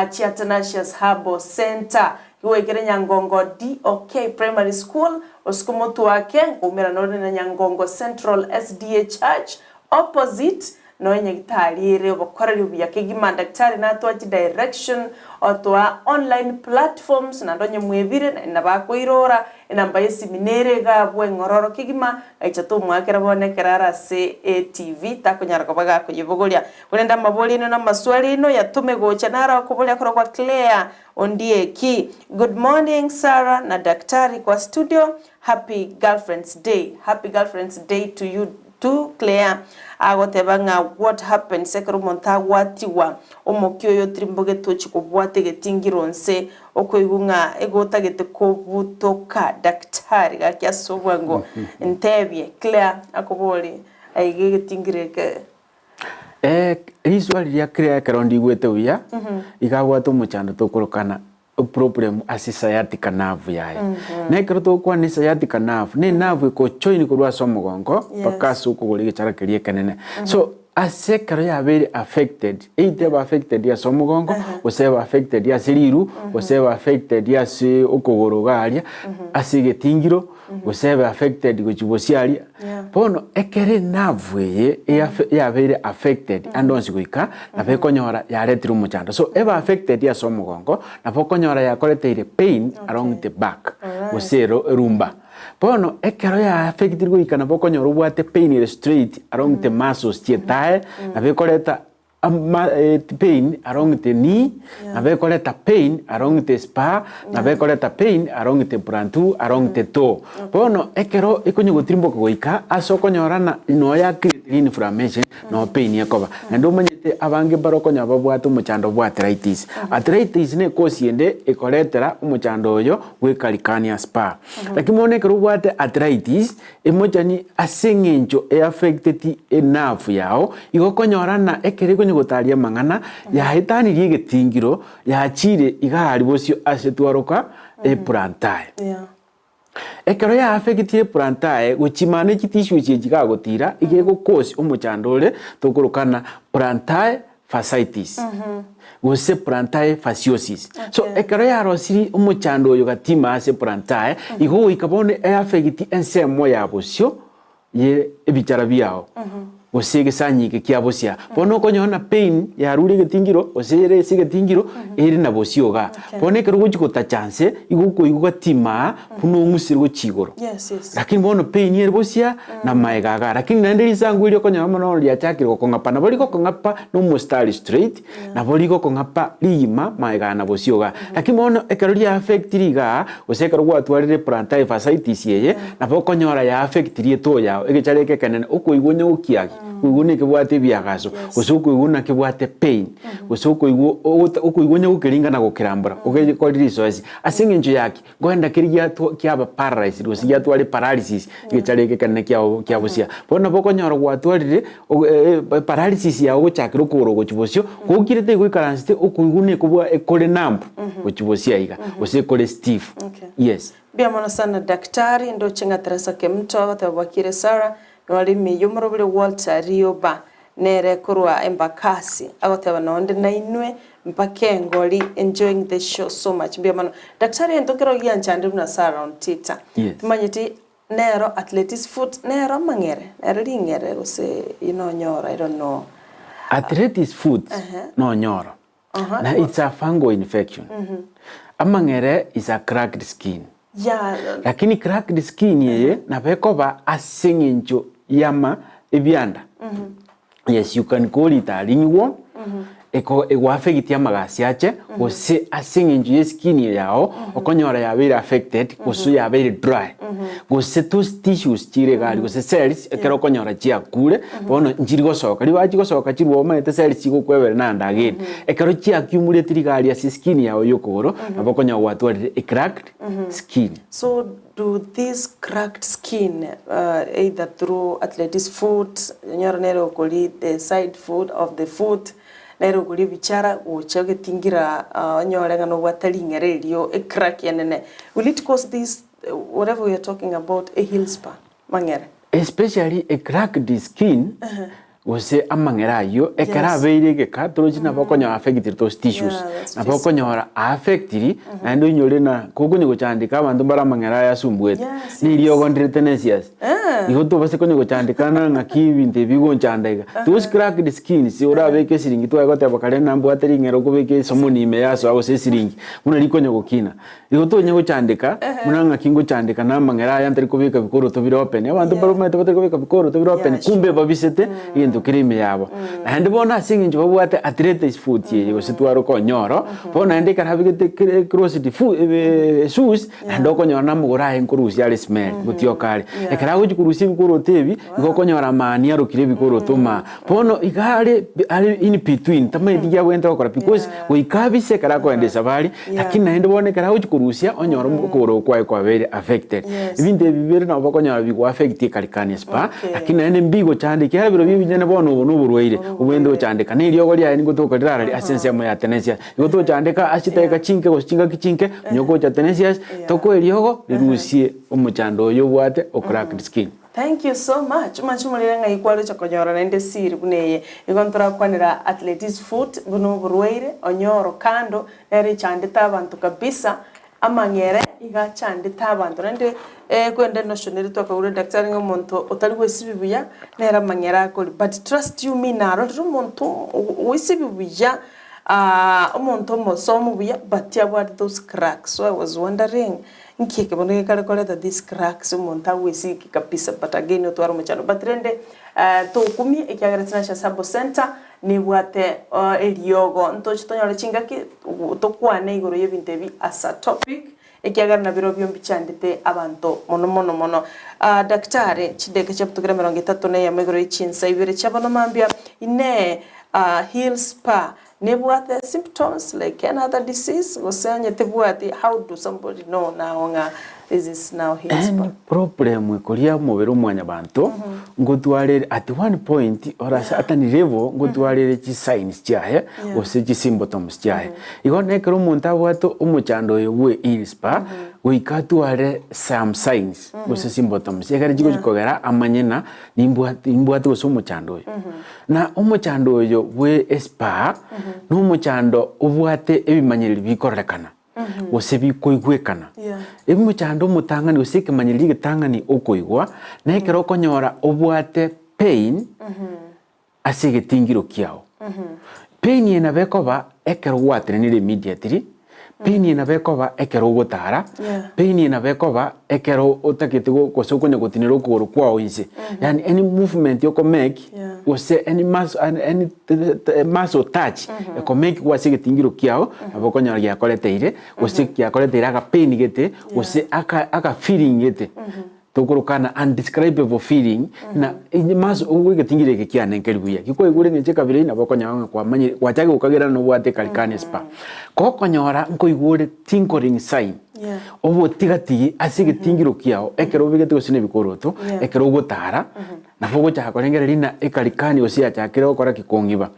chia Athanasius Herbal Centre. Gwaikire Nyangongo DOK Primary School, osike omotwake, nkoumerana ore na Nyangongo Central SDA Church opposite noe nyagitari ere obokoreri obuya kegima. Daktari natoa chidirection, otoa online platforms naende onye mwebire naende nabo akoirora Enamba y'esimi nere iga abwo eng'ororo kegima, gaicha tomoakera bono ekero are ase etv, takonyara koba gakoyebogoria. Korende amaborio aino na amaswali aino yatome gocha naro akoboria korokwa Claire Ondieki. Good morning Sarah na Daktari kwa studio, happy girlfriends day. Happy girlfriends day to you too Claire. Agoteba ng'a what happens ekero omonto agwatigwa omokia oyo otirimbogete ochia kobwata egetingiro nse Okoigwa ng'a igo otagete kobutoka daktari gaki ase obwango ntebie Claire akobori aiga egetingiro eke. Eh, riswali ria Claire ekero ndigwete buya, iga abwate omochando tokorokana eproblem ase sciatica nerve yaye. Na ekero togokwana sciatica nerve, ne nerve ekojoin korwa ase omogongo mpaka ase okogoro egechara keria ekenene. So Ase ekero yabeire affected, either ebe affected ase omogongo, gose ebe affected ase riru, gose ebe affected ase okogoro iga aria, ase egetingiro, gose ebe affected gochia bosio aria. Bono ekero enerve eye eafe yabeire affected ande onsi goika, nabo ekonyora yaretire omochando. So ebe affected ase omogongo, nabo okonyora yakoreteire pain along the back, gose ero erumba. Bono ekero ya affectiri goika nabo okonyora obwate pain ere straight along the muscles chi'etae, nabo ekoreta ama pain along the knee, nabo ekoreta pain along the spur, nabo ekoreta pain along the plantu, along the toe. Bono ekero ekonya gotirimboka goika ase okonyora na nonya ya create inflammation noo pain ekoba. Naende omanyete abange mbare okonyora babwate omochando bwa arthritis. Arthritis ne ekosi ende ekoretera omochando oyo bw'ekarikania spur. Lakini bono ekero obwate arthritis, Emochani ase eng'encho eaffecteti enerve yao, igo okonyora ng'a ekero ekonya gotaria amang'ana, yaetanirie egetingiro, yachiire iga aria bosio ase twaroka eplantae. Yeah. Ekero yaaffectire eplantae, gochimana ne chitissue echi chigagotira, iga egokosi omochando ore tokoroka ng'a plantae fasciitis gose plantae fasciosis. So ekero yarosirie omochando oyo gatima ase plantae, igo goika bono eaffect ensemo ya bosio ye ebichara biao gose egesanyi eke kia bosia. Bono okonyora na pain yarure egetingiro gose ere ase egetingiro ere na bosio igaa. Bono ekero ogochi gotacha nse igo okoigwa gatimaa buna ong'usire gochia igoro. Yes, yes. Lakini bono pain ere bosia na maega igaa. Lakini naende risangu erio okonyora mono bono riachakire gokong'apa. Nabo rigokong'apa na omostari straight, nabo rigokong'apa rigima maega na bosio igaa. Lakini bono ekero ria affectiri igaa, gose ekero gwatwarire plantar fasciitis eye, nabo okonyora ya affectiri etoo yao, egechara eke ekenene, okoigwa onye gokiagi, okoigwa onye kebwate ebiagaso, gose okoigwa buna kebwate pain, gose okoigwa ogota okoigwa onye gokeringana na gokerambora, ogekorire risoesi. Ase eng'encho ya ki? Nkoenda keria giatwa kiaba paralyzed gose giatware paralysis egechara eke ekenene kiao kia bosia. Bono nabo okonyora gwatwarire ogo paralysis yao gochakera okogoro gochia bosio, gokirete igo oikaransete okoigwa buna ekobua ekore numb gochia bosia iga, gose ekore stiff. Okay. Yes. Mbuya mono sana daktari, ndoche ng'a Teresa Kemunto agoteba bwakire Sarah, nore ime y'omorobori Walter Rioba Nere korwa Embakasi agoteba nonde nainwe mpaka engori enjoying the show so much mbuya mono Daktari egento kero gianchande buna Sarah Ontita Yes. timanyeti nero athletes foot nero amang'ere nero ring'ere gose inonyora I don't know. Athletes foot nonyoro na it's a fungal infection amang'ere is a cracked skin Yeah. Lakini cracked skin eye nabo ekoba ase eng'encho yama ebianda. Yes, you can call it a ringworm. Eko egoaffect amagasi ache gose ase eng'encho ye skin eye yao okonyora yabeire affected gose yabeire dry gose those tissues chire iga aria gose cells ekero okonyora chiakure bono nchiri gosoka ribaga chigosoka chirwe omanyete cells chigokwebera naende again ekero chiaccumulate riga aria ase eskin yao ya okogoro nabo okonyora gwatwarire a cracked skin. So do this cracked skin either through athlete's foot, onyore nere okori the side foot of the foot, nere okori ebichara gocha ogetingira onyore ng'a nobwate ring'ere erio ecrack enene, will it cause this whatever we are talking about a heel spur, mang'ere? Especially a cracked skin gose amang'ere ayio ekero Yes. abeire egeka torochi nabo okonyora affected those tissues Yeah, that's nabo physical. okonyora affected naende oinyore na kokonya gochandeka abanto mbare amang'ere aya asumbuete Yes, na yes. eriogo ndirete nesiasi igo tobase konya gochandekana ng'aki ebinto ebi bigonchanda iga those cracked skins orabeke esiringi twaye goteba kare nambwate ring'ere okobeka esomoni ime yasoa gose esiringi buna rikonya gokina Igo tonya gochandeka, buna ng'aki ngochandeka na amang'era aya ntari kobeka bikoroto bire open. Abanto Yeah. mbare omanyete batari kobeka bikoroto bire open, Yeah, kumbe sure. babisete egento kere ime yabo. Naende bono ase eng'encho babwate athletes foot eye gose twaroka onyoro, bono naende ekero abegete kere closed fu shoes, naende okonyora na amagoro aye nkorusia are smell, gotioka are. Yeah. Ekero agochi korusia ebikoroto ebi, igo okonyora amani arokire ebikoroto maa. Bono iga are are in between, tamanyeti ki abwenerete gokora because Yeah. goika abise ekero akoenda esabari, Yeah. Lakini naende bono ekero agochia korusia onyore okogoro kwaye kwabeire affected. Yes. Ebinto ebi bibere nabo okonyora bigo affect ekarikania spa, Okay. lakini naende mbigochandeka ekiagera birobio ebinyene bono obo noborwaire obwenerete gochandeka. Na eriogo riaye nigo tokorira arari ase ensemo ya tenesias. Igo tochandeka ase chidakika chinke gose chingaki chinke, onye ogocha tenesias, tokoe eriogo rirusie omochando oyo obwate o cracked skin. Thank you so much omanche omorere ng'ai kwarocha konyora naende esiri buna eye. Igo ntorakwanera athletes foot buna oborwaire onyoro kando nere echandete abanto kabisa amang'ere iga achandete abanto naende kwende enotion ere twakagure daktari ng'a omonto otari gwesibi buya nere amang'ere akori but trust you me narorire omonto ogoesibi buya. Omonto omosomu buya but abwate those cracks so I was wondering nki eke bono gekare koreta these cracks omonto agwesiki kabisa but again otware omochando but rende tokumie ekiagera Tinashe Sabo Centre nebwate eriogo ntoche tonyore chingaki tokwane igoro yebinto ebi as a topic Ekiagera nabirobio mbichandete abanto mono mono mono. Aa, Daktari, chidakika chiabutokire 31 igoro ye chinsa ibere chia bono mambia, Inee, aa, heel spur nebwate symptoms like any other disease gose onye tebwati how do somebody know now ng'a this is now heel spur? Any problem ekoria omobere o mwanyabanto ngotwarere at one point or a certain level ngotwarere chi signs chiaye gose chi symptoms chiaye. Igo nekero omonto abwate omochando oyo bwe earspa, goika atware some signs gose symptoms ekere chigochi kogera amanye ng'a nimbwate nimbwate gose omochando oyo. Na omochando oyo bwe espa, na omochando obwate ebimanyereri bikororekana gose bikoigwekana. Omochando omotang'ani gose ekemanyereri egetang'ani okoigwa, na ekero okonyora obwate pain ase egetingiro kiao. Pain eye nabo ekoba ekero gwatenenire immediately, pain eye nabo ekoba ekero ogotara, pain eye nabo ekoba ekero otagete go gose okonya gotinera okogoro kwao inse. Yaani any movement okomake gose any muscle any muscle touch ekomekigwa ase egetingiro kiao nabo okonyora giakoreteire gose giakoreteire aka pain gete gose aka aka feeling gete. Tokorokana undescribable feeling na inye maso obwo egetingiro eke kiane nkeri buya. Gikwaigure eng'encho ekabira eyio nabo okonyora ng'a kwamanyire gwachakire gokagerana nobwate ekarikani espa. Gokonyora nkoigwa ore tinkering sign, obotigatigi ase egetingiro kiao ekero obegete gose na ebikoroto, ekero ogotara, nabo ogochaka korengereria ng'a ekarikani gose yachakire gokora ki? Kong'iba.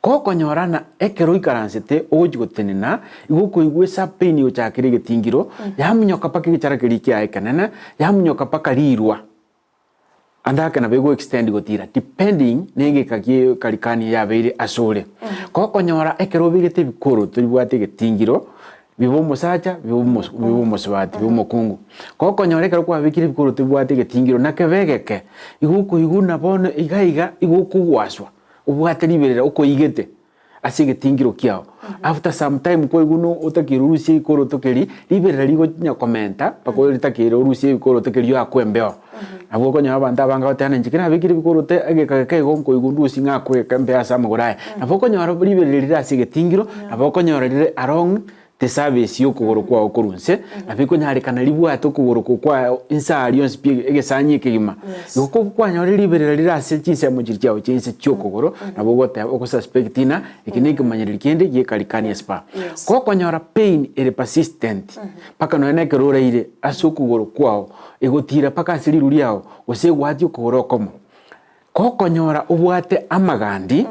Gokonyora ng'a ekero oikaransete ogochia gotenena, igo okoigwa esapain gochakera egetingiro, yaminyoka mpaka egechara keria kiaye ekenene, yaminyoka mpaka rirwa, ande ake nabo ego extend gotira depending na egeka gie ekarikani yabeire asore. Gokonyora ekero obegete ebikoroto ribwate egetingiro, bibe omosacha bibe omos bibe omosubati bibe omokungu. Gokonyora ekero kwabekire ebikoroto bibwate egetingiro nakebe egeke, igo okoigwa buna bono iga iga igo okogwaswa. Obwate riberera okoigete ase egetingiro kiao. After some time kwaigwa buna otakeire orusie ebikoroto keria, riberera rigonya komenta mpaka ritakeire orusie ebikoroto keria oakwe embeo. Nabo okonyora abanto abange bagoteba ng'a inche ekero nabekire ebikoroto egeka geke igo nkoigwa ndusie ng'a akwe embeo ase amagoro aya. Nabo okonyora riberera rire ase egetingiro, nabo okonyora rire along the service y'okogoro kwao korwa inse, nabo ekonyarekana ribwate okogoro okwo kwao inse aria onsi pi egesanyi ekegima. Igo ko kwanyora riberera rire ase chinsemo chiria chiao chia inse chi'okogoro, nabo ogoteba ogosuspect ng'a eke na ekemanyererio kende gi'ekarikani espa. Gokonyora pain ere persistent, mpaka nonya na ekero oraire ase okogoro kwao, egotira mpaka ase riru riao, gose egwatia okogoro okomo. Gokonyora obwate amagandi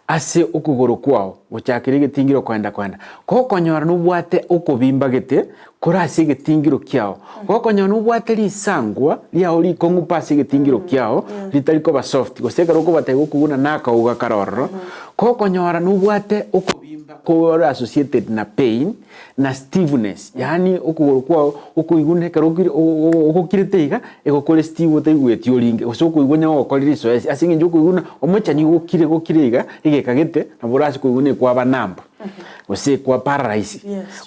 ase okogoro kwao gochakera egetingiro koenda koenda, gokonyora nobwate okobimba gete kore ase egetingiro kiao, gokonyora nobwate risangwa riao rikong'u pa ase egetingiro kiao ritari koba soft, gose ekero okobatebia gokoguna nakauga kare ororo, gokonyora nobwate okobimba kore associated na pain na stiffness, yaani okogoro kwao okoiguna ekero okire ogokirete iga, igo kore stiff otaigweti oringe, gose okoigwa onye gokorire risoesi ase eng'encho okoiguna omochani gokire gokire iga, egeka gete nabo orase koigwa ekwaba numb, gose ekwa paralyse.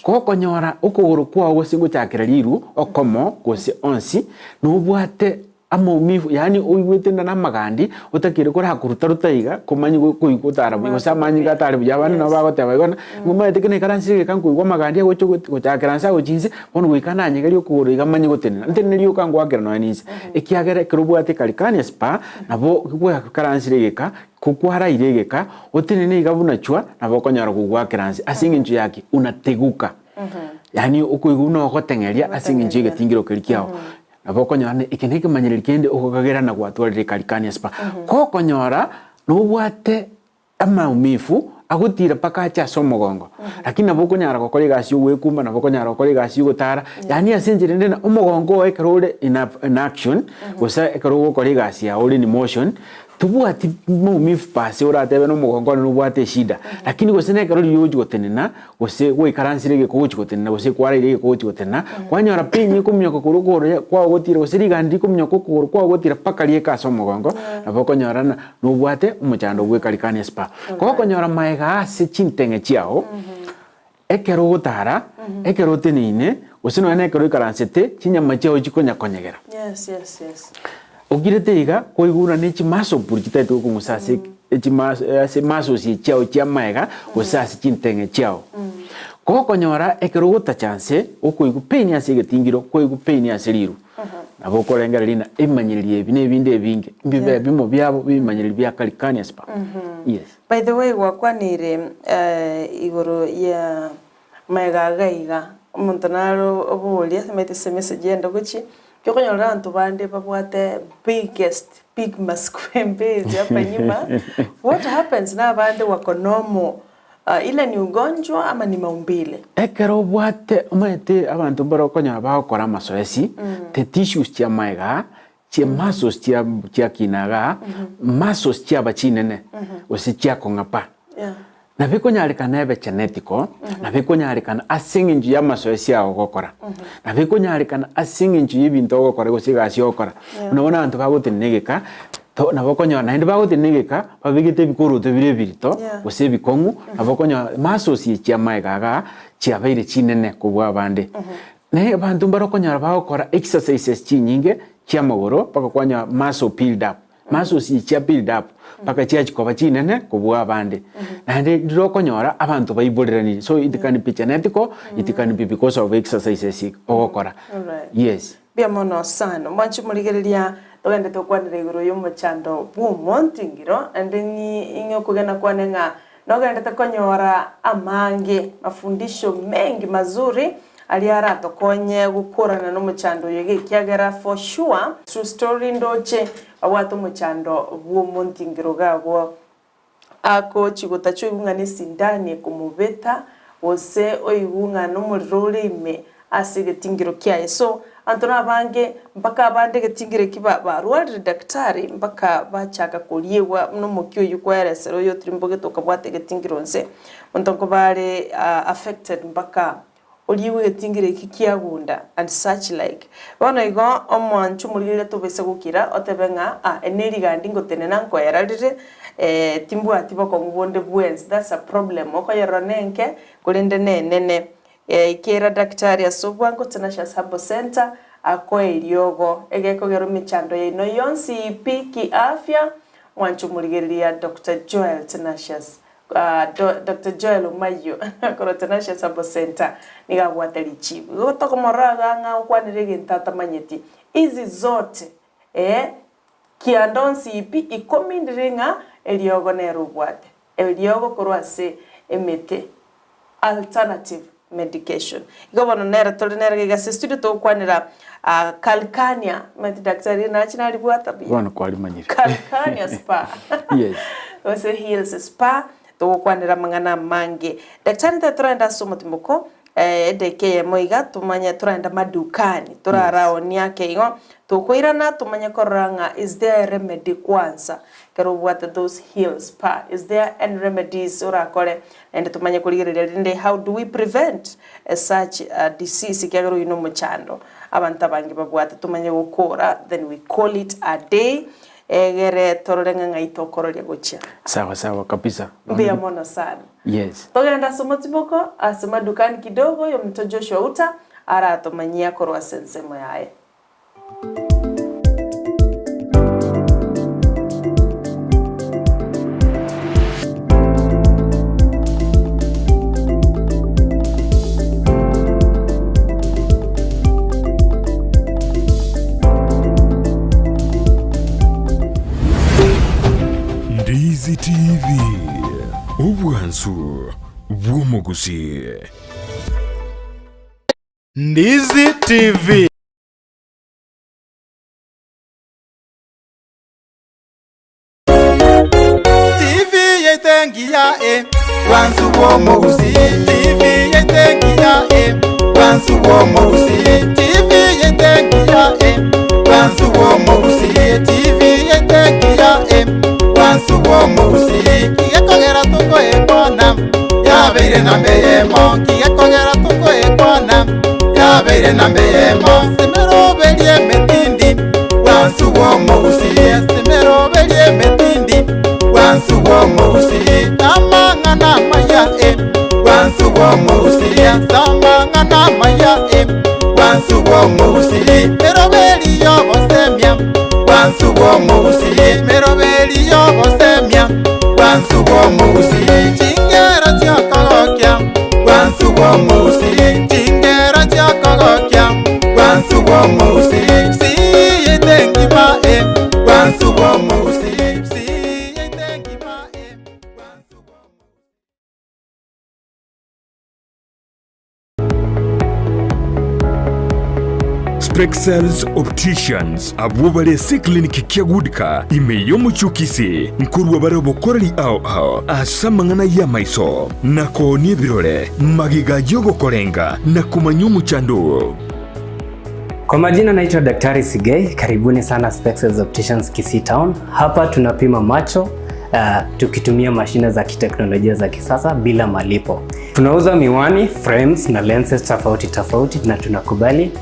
Gokonyora okogoro kwao gose ngochakera riru okomo gose onsi, nobwate Amaumivu, yaani oigwete inda namagandi, otakeire korakoruta ruta iga, komanya koigwa otara buya, gose amanyinga atare buya, abande nabo bagoteba igo ng'a, ngomaete ki naikaransire egeka nkoigwa amagandi agocha gochakera nse agochia inse, bono goika nanyegerie okogoro iga manye gotenena, ntenene rioka ngoakera nonya ninse. Ekiagera ekero obwate calcaneus spur, nabo gwakaransire egeka, ko kwaraire egeka, otenene iga buna chwa, nabo okonyora kogoakera nse, ase eng'encho ya ki? Unateguka. Yaani okoigwa buna ogoteng'eria ase eng'encho ya egetingiro keria kiago. Nabo okonyora ng'a eke nekemanyererio kende okogera na gwatwarire ekarikani ase pa. Gokonyora nobwate amaumifu agotira mpaka ache ase omogongo, lakini nabo okonyara gokora egasi ya ogwekumba, nabo okonyara gokora egasi ya ogotara, yaani ase enchera ende na omogongo oo ekero ore in in action, gose ekero ogokora egasi yago ore in motion. Tobwati maumivu pase oratebe na omogongo one nobwate eshida, lakini gose na ekero riria ogochi gotenena, gose gwaikaransire egeka ogochi gotenena, gose kwaraire egeka ogochi gotenena, kwanyora pain ekominyoka korwa okogoro ya kwao gotira gose rigandi rikominyoka okogoro kwao gotira mpaka rieka ase omogongo, nabo okonyora ng'a nobwate omochando bwa ekarikania spa. Gokonyora maega ase chinteng'e chiago, ekero ogotara, ekero oteneine, gose nonya na ekero oikaransete, chinyama chiao chikonya konyegera. Yes, yes, yes. Okirete iga, koigwa buna ne chimasopuri chitagete gokong'usa ase echimas ase muscles chiao chi'amaega, gose ase chinteng'e chiao. Gokonyora ekero ogotacha nse, okoigwa pain ase egetingiro, koigwa pain ase riru. Nabo okorengereria ng'a ebimanyererio ebi na ebinde ebinge, mbibe ebimo biabo bi'ebimanyererio bia calcaneus spur. Yes. By the way gwakwanire igoro ya maega iga iga, omonto naro oboria omanyete ase emessage ende gochia, tokonyora abanto bande babwate biggest big maskwembezi hapa nyuma, what happens na abande wako normal ile ni ugonjwa ama ni maumbile? Ekero obwate omanyete abanto mbare okonyora bagokora amasoesi, the tissues chia amaega Chi muscles chia chiakina igaa, muscles chiaba chinene, gose chiakong'a pa. Yeah. Nabo ekonyarekana ebe genetical, nabo ekonyarekana ase eng'encho y'amasoesi ao ogokora, nabo ekonyarekana ase eng'encho y'ebinto ogokora gose egasi ogokora. Buna bono abanto bagotenena egeka, to nabo okonyora naende bagotenena egeka, babegete ebikoroto bire ebirito, Yeah. gose ebikong'u, nabo okonyora muscles echi chi'amaega igaa, chiabeire chinene kobua abande. Naye abanto mbare okonyora bagokora exercises chinyinge chi'amagoro mpaka kwanyora muscle build up, muscles echi chia build up mpaka chiachia koba chinene kobua abande. Naende riria okonyora abanto baiboreranire so it can be genetical, it can be because of exercises ogokora. Alright. Yes. Mbuya mono sana. Mwanche morigereria togende tokwanere igoro y'omochando bw'omontingiro, naende ng'i ing'e okogena kwane ng'a Nogenderete konyora amange, mafundisho mengi mazuri, aria aratokonye gokorana nomochando oyo iga ekiagera for sure, True story ndoche babwate omochando bwomontingiro gagwo agochi gotacha oigwe ng'a nesindani ekomobeta gose oigwe ng'a nomorero ore ime ase egetingiro kiaye. So, abanto nabange mpaka abande egetingiro eki ba barwarire daktari mpaka bachaka koriegwa buna omokia oyio kwaeresera oyo otirimbogete okabwata egetingiro nse. Monto nkoba are affected mpaka oriegwe egetingiro eki kiagunda and such like. Bono igo omwancho omorigereria tobaisa gokira otebe ng'a ah eri nerigandi ngotenena nkoera rire timbwati bokong'u bonde bwensi that's a problem okoyerora nenke korende nenene. Kera daktari ase obwango Tenacious Herbal Centre akoe eriogo egekogera emechando yaino yonsi pi kiafya mwanche omorigereria Doctor Joel Tenacious Doctor Joel Omayio korwa Tenacious Herbal Centre nigo abwate richibu. Igo tokomorora iga ng'a okwanire egento atamanyeti. Hizi zote ee kianda onsi pi ikomi ndire ng'a eriogo nere obwate. Eriogo korwa ase emete, alternative medication. Igo bono nere tore nere iga ase studio togokwanera Calcania, omanyete daktari nache naribwata buya. Bono kwarimanyire. Calcania spa. Yes. Gose heels spa, togokwanera amang'ana amange. Daktari ntaete toragende ase omotimoko, Edageka eyemo iga tomanye toraende madukani toraraonie ake igo tokoirana tomanye korora ng'a is there a remedy kwanza ekero obwate those heels pa is there any remedies orakore naende tomanye korigereria rinde how do we prevent such a disease ekiagera oyio nomochando abanto abange babwate tomanye gokora then we call it a day egere torore ng'a ng'ai tokororia gochia. Sawa sawa kabisa. Mbuya mono sana. Yes. Togende ase omotimoko ase madukani kidogo y'omonto Joshua Uta aratomanyia korwa ase ensemo yaye. Ndizi TV. Obwansu bw'omogusii. Ndizi TV. TV yaito engiya eh, bwansu bw'omogusii. TV yaito engiya eh, bwansu bw'omogusii. TV yaito engiya eh, bwansu bw'omogusii. TV yaito engiya eh. Bwansu bw'omogusii kigekogera tokoekwana yabeire namba eyemo kigekogera tokoekwana yabeire namba eyemo semeroberie emetindi bwansu bw'omogusii semeroberie emetindi bwansu bw'omogusii amang'ana amaya e bwansu bw'omogusii amang'ana amaya e bwansu bw'omogusii meroberi y'obosemia bwansu bw'omogusii meroberi y'obosemia bwansu bw'omogusii chingero chiakogokia bwansu bw'omogusii chingero chiakogokia bwansu bw'omogusii siyete ngima e bwansu bw'omogusii siyete ngima e bwansu bw'omogusii. Spexels Opticians abwo bare ase eclinic kia Goodcar ime y'omochie o Kisii nkorua bare obokoreri ao ao ase amang'ana y'amaiso na koonia ebirore magega y'ogokorenga na komanya omochando oo. Kwa majina naitwa Daktari Sigei, karibuni sana Spexels Opticians Kisii Town. Hapa tunapima macho tukitumia mashine za kiteknolojia za kisasa bila malipo. Tunauza miwani, frames na lenses tofauti tofauti na tunakubali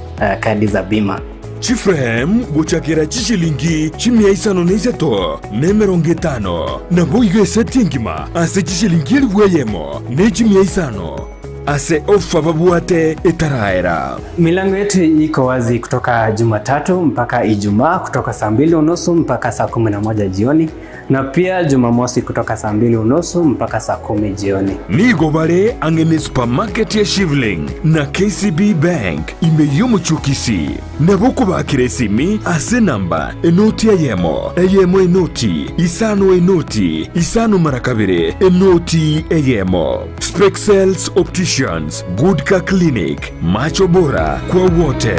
kadi za bima. Chiframe gochakera chishilingi chimia isano na isato na emerongo etano nabo igo eseti engima ase chishilingi elifu eyemo na chimia isano ase ofa babwate etaraera. Milango yetu iko wazi kutoka Jumatatu mpaka Ijumaa kutoka saa 2:30 mpaka saa 11 jioni na pia Jumamosi kutoka saa 2:30 mpaka saa 10 jioni. Nigo bare ang'e ne supermarket ya Shivling na KCB Bank ime y'omochie o Kisii. Nabo okobakera esimi ase enamba enoti eyemo, eyemo enoti, isano enoti, isano mara kabere, enoti eyemo. Spexels Opticians, Goodcar Clinic, macho bora kwa wote.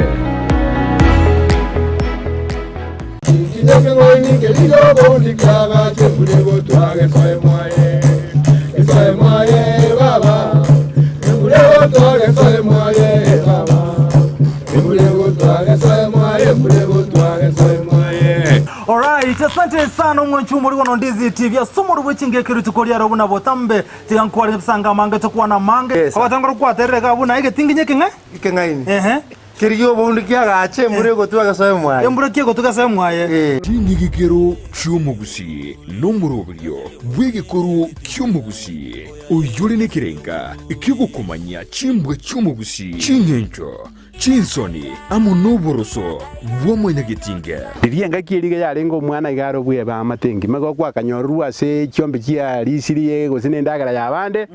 Alright, asante sana omwanchi omori bono Ndizi TV ase omori bwe chingeke rituko riaro buna botambe tiga nkware ebisanga amange tokwana amange. Abatangora kwaterere iga buna egetingi nyekeng'e? Ekeng'aini. Ehe. Kerigia oboundu kiagache embura egotuga gesoe mwaye. Embura ki egotuga gesoe mwaye. Ching'igikero chi'omogusii nomoroberio bw'egekoro ki'omogusii, oyore nekerenga ki'ogokomanya chimbwa chi'omogusii, ching'encho, chinsoni, amo noboroso bwa mwanyagetinge. Riria engaki eria iga yarenge omwana iga are obweba amate engima, igo gwakanyorerwa ase chiombe chia risirie gose na endagera y'abande,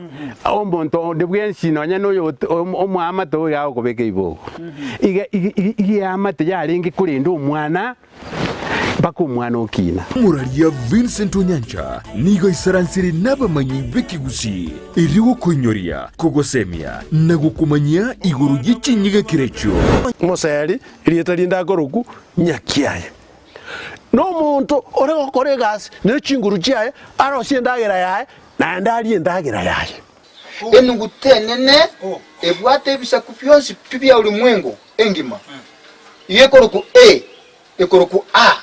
omonto onde bwensi nonya na oyo omoamate oyo iga agokobeka eibogo. Iga iga iga eamate yarenge korenda omwana mpaka omwana okina. Omoraria Vincent Onyancha nigo aisaransire nabamanyi b'ekegusii erio gokoinyoria, kogosemia na gokomanyia igoro ye chinyigekero echio. Omoseri, erieta rinde akorokwa Nyakiaye, nomonto ore gokora egasi ne chinguru chiaye, arosie endagera yaye, naende arie endagera yaye. Enuguta enene ebwate ebisaku bionsi pi bia ulimwengu engima, iga ekorokwa A, ekorokwa A.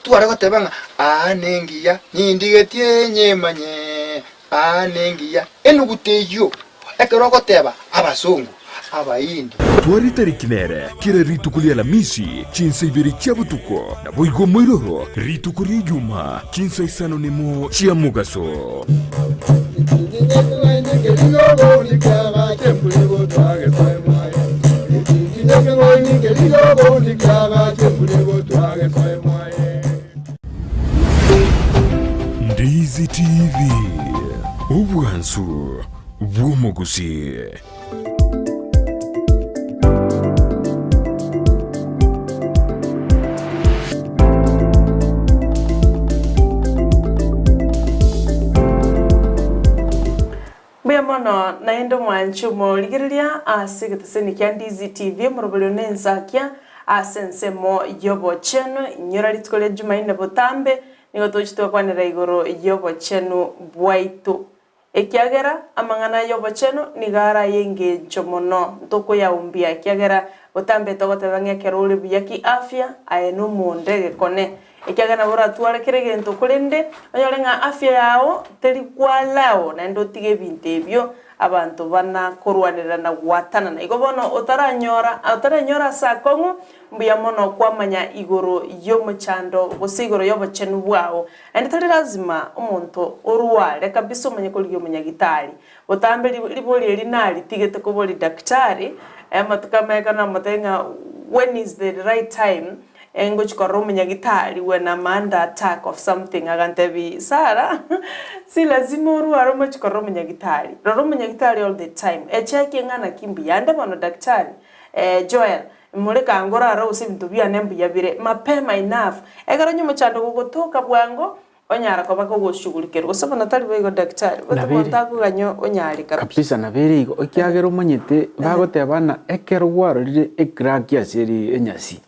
Tware goteba ng'a aa nengiya, nindigetie nyemanye, aa nengiya. Enuguta eyio, ekero ogoteba abasongo, abaindi. Tware tariki nere kera rituko ria Alamisi chinsa ibere chia botuko, naboigo moiroro rituko ria Ijumaa chinsa isano nemo chia mogaso. Ndizi TV, obwansu bw'omogusii. Mbuya mono naende omwanchi omorigereria ase egeteseni kia Ndizi TV omoroberio ne ensakia ase ensemo y'obochenu inyora rituko ria Jumaine botambe nigo tochi twakwanera igoro y'obochenu bwaito Ekiagera amang'ana ay'obochenu nigo are ay'engencho mono, ntokoyaumbia, ekiagera botambe togoteba ng'a ekero ore buya kiafya, aye nomonda egekone. Ekiagera nabo oratware kera egento korende onyore ng'a afya yao teri kwalao naende otige ebinto ebio abanto bana korwanerera na gwatanana. Igo bono otaranyora otarenyora ase akong'u, mbuya mono kwamanya igoro y'omochando gose igoro y'obochenu bwao. Naende tari lazima omonto orware kabisa omanye korigia omonyagitari. Botambe ribori eri naritigete koboria daktari, amatuko amaye ekero namotebia ng'a when is the right time ngochia korora omonyagitari when I'm under attack of something, agantebia Sarah si lazima orware omochie korora omonyagitari, rora omonyagitari all the time, echeki ng'a naki mbuya ande bono daktari Joel More kangorara gose ebinto biane mbuya bire mapema enough, ekero onye omochando gogotoka bwango, onyara koba kogoshughulikerwa. Gose bono tari boigo daktari? Gose Nabere. omonto akoganya onyare kabisa. Kabisa nabere igo, ekiagera omanyete bagoteba ng'a ekero gwarorire ecrack ase eri enyasi,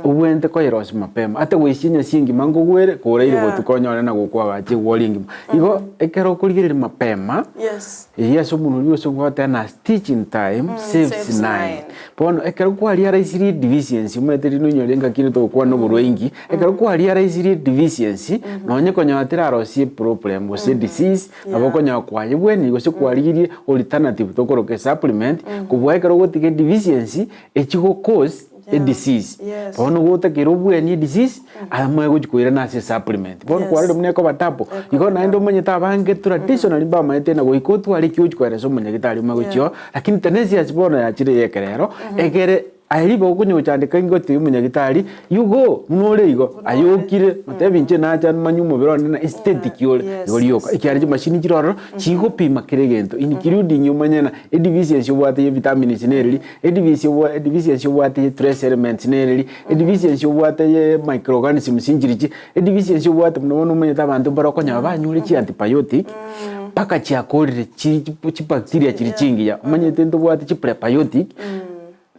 obwenerete koyerosia mapema, ata goisia enyasi engima nkogwere, koraire Yeah. botuko onyore na gokwagacha egwori engima. Igo ekero okorigereria mapema, Yes. Eyio ase omonwa oria gose goteba na stitch in time saves saves nine. nine. Bono ekero kwariaraisirie deficiency omanyete rinde onyore engaki ere togokwana oborwaingi, ekero kwariaraisirie deficiency nonye konyora terarosie eproblem gose edisease, nabo okonyora kwayebwenirie gose kwarigirie alternative tokoroka esupplement, kobua ekero ogotiga edeficiency echi go cause edisease. Yes. Bono gotakera obweni edisease, aya moe gochi koirana ase esupplement. Bono Yes. kwarorire buna ekoba double. Igo naende omanyete abange traditionally mbamaete na goika otware eki ogochi koeresa omonyagitari omanye gochia oo, lakini tenacious bono yachire ya ekerero, egere aye ribaga okonya gochandeka ingo otebi omonyagitari, you go buna ore igo, aye okire, motebi inche nacha manye omobere one na estate ki ore, Yes, igo rioka. Ekiagera chimashini chire ororo, chigopima kera egento including omanye ng'a edeficiency obwate ya vitamins nereri, Edivisi obwa edivisiensi obwate ye trace elements nereri, edivisiensi obwate ye microorganisms nchirichi, edivisiensi obwate buna bono omanyete abanto mbare okonyora banyure chi antibiotic, mpaka chiakorire chi chibacteria chiri chingiya, omanyete ntobwate chi prebiotic,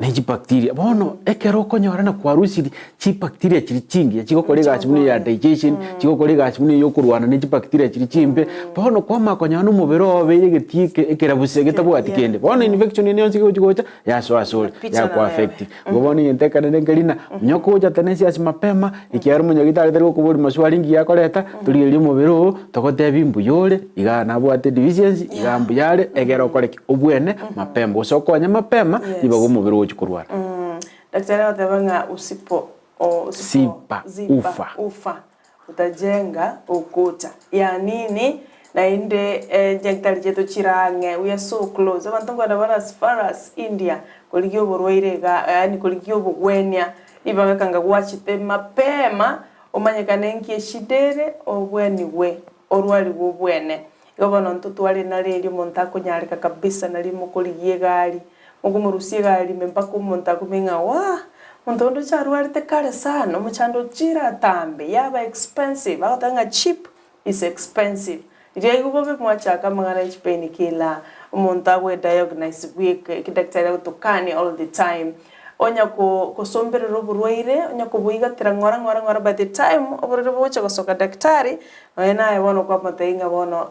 na echibacteria. Bono ekero okonyora na kwarusirie chibacteria chiri chingiya chigokora egasi buna eya digestion, chigokora egasi buna eya okorwana na echibacteria chiri chimbe, bono kwamanya konyora na omobere oo obeire egetii eke ekerabuse getabwati kende. Bono infection ende yonsi egochi gocha, yasoa asore, Yapita na yakwa affect. Igo bono egento ekenene nkeri ng'a, onye okogocha tenensi ase mapema, ekiagera omonyagitari tari gokoboria maswali ngiya akoreta, torigereria omobere oo, togotebi mbuya ore, igaa nabwate deficiency, igaa mbuya are, egere okore ki? Obwene mapema. Gose okonye mapema, ribaga omobere ogochi korwara. Daktari agoteba ng'a usipo o usipo Ziba ziba ufa. ufa utajenga ukuta ya nini naende eh, nyagetari chiaito chire ang'e we are so close abanto nkorenda bare as far as India korigia oborwaire iga yaani korigia obogwenia ribaga kanga gwachete mapema omanyekane nki eshida ere obwenigwe orwarigwe obwene. Igo bono ntotware nare erio omonto akonyareka kabisa nari mokorigia egari, mokomorusia egari ime mpaka omonto akumie ng'a waa, omonto onde ocha arwarete kare sana, omochando ochire atambe, yaba expensive, bagoteba ng'a cheap is expensive. Riria igo bobe mwachaka amang'ana ya chipain killer, omonto agoe diagnose bweka ekidaktari agotokania all the time, Onya kosomberera oborwaire, onya koboigatera ng'ora ng'ora ng'ora by the time oborwaire bogocha gosoka daktari, nonya naye bono kwamotebia ng'a bono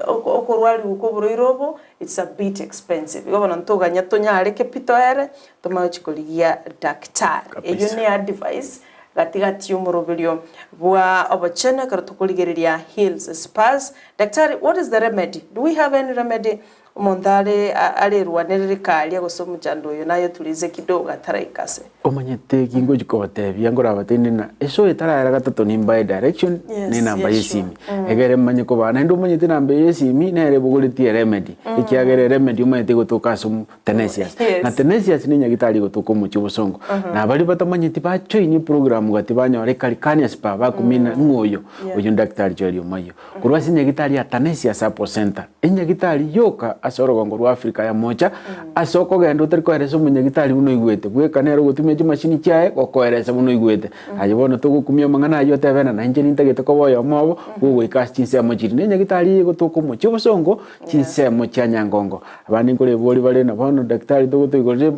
okorwariwa kwa oborwaire obo it's a bit expensive. Igo bono ntoganya tonyareke pi toere, tomanye gochia korigia daktari. Eyio ne advice gati gati y'omoroberio bwa obochenu ekero tokorigereria heels spas. Daktari, what is the remedy? Do we have any remedy? Omonto are arerwanerere karia gose omochando oyo nayotulize kidogo ataraika ase. Omanyete eki ngochia kobatebia nkorabatebie ng'a ase oyo taraera gatato nimbae direction Yes, na enamba yes, ya sure. esimi egere manye kobaa naende omanyete enamba eye ya esimi nere ebogoretie eremedy ekiagera eremedy omanyete egotoka ase omo Tenacious. Yes. Na Tenacious ne enyagitari egotoka omochie obosongo na baria batamanyeti bajoinie eprogram gati banyora ekarikania spa bakumina ng'a oyo Yeah. oyo ndaktari Joel Omayio. Korwa ase enyagitari ya Tenacious Support Center, enyagitari yoka ase orogongo rwa Africa ya mocha, ase okogenda otari koeresa omonyagitari buna oigwete, bweka nere ogotumia chimashini chiaye gokoeresa buna oigwete. Aye bono togokumia amang'ana ayio otebe ng'a nainche nintagete koba oyomo obo, bwogoika ase chinsemo chiria. Na enyagitari eye egotoka omochie obosongo, chinsemo chia Nyangongo. Abande nkorebori bare na bono daktari togotoigorera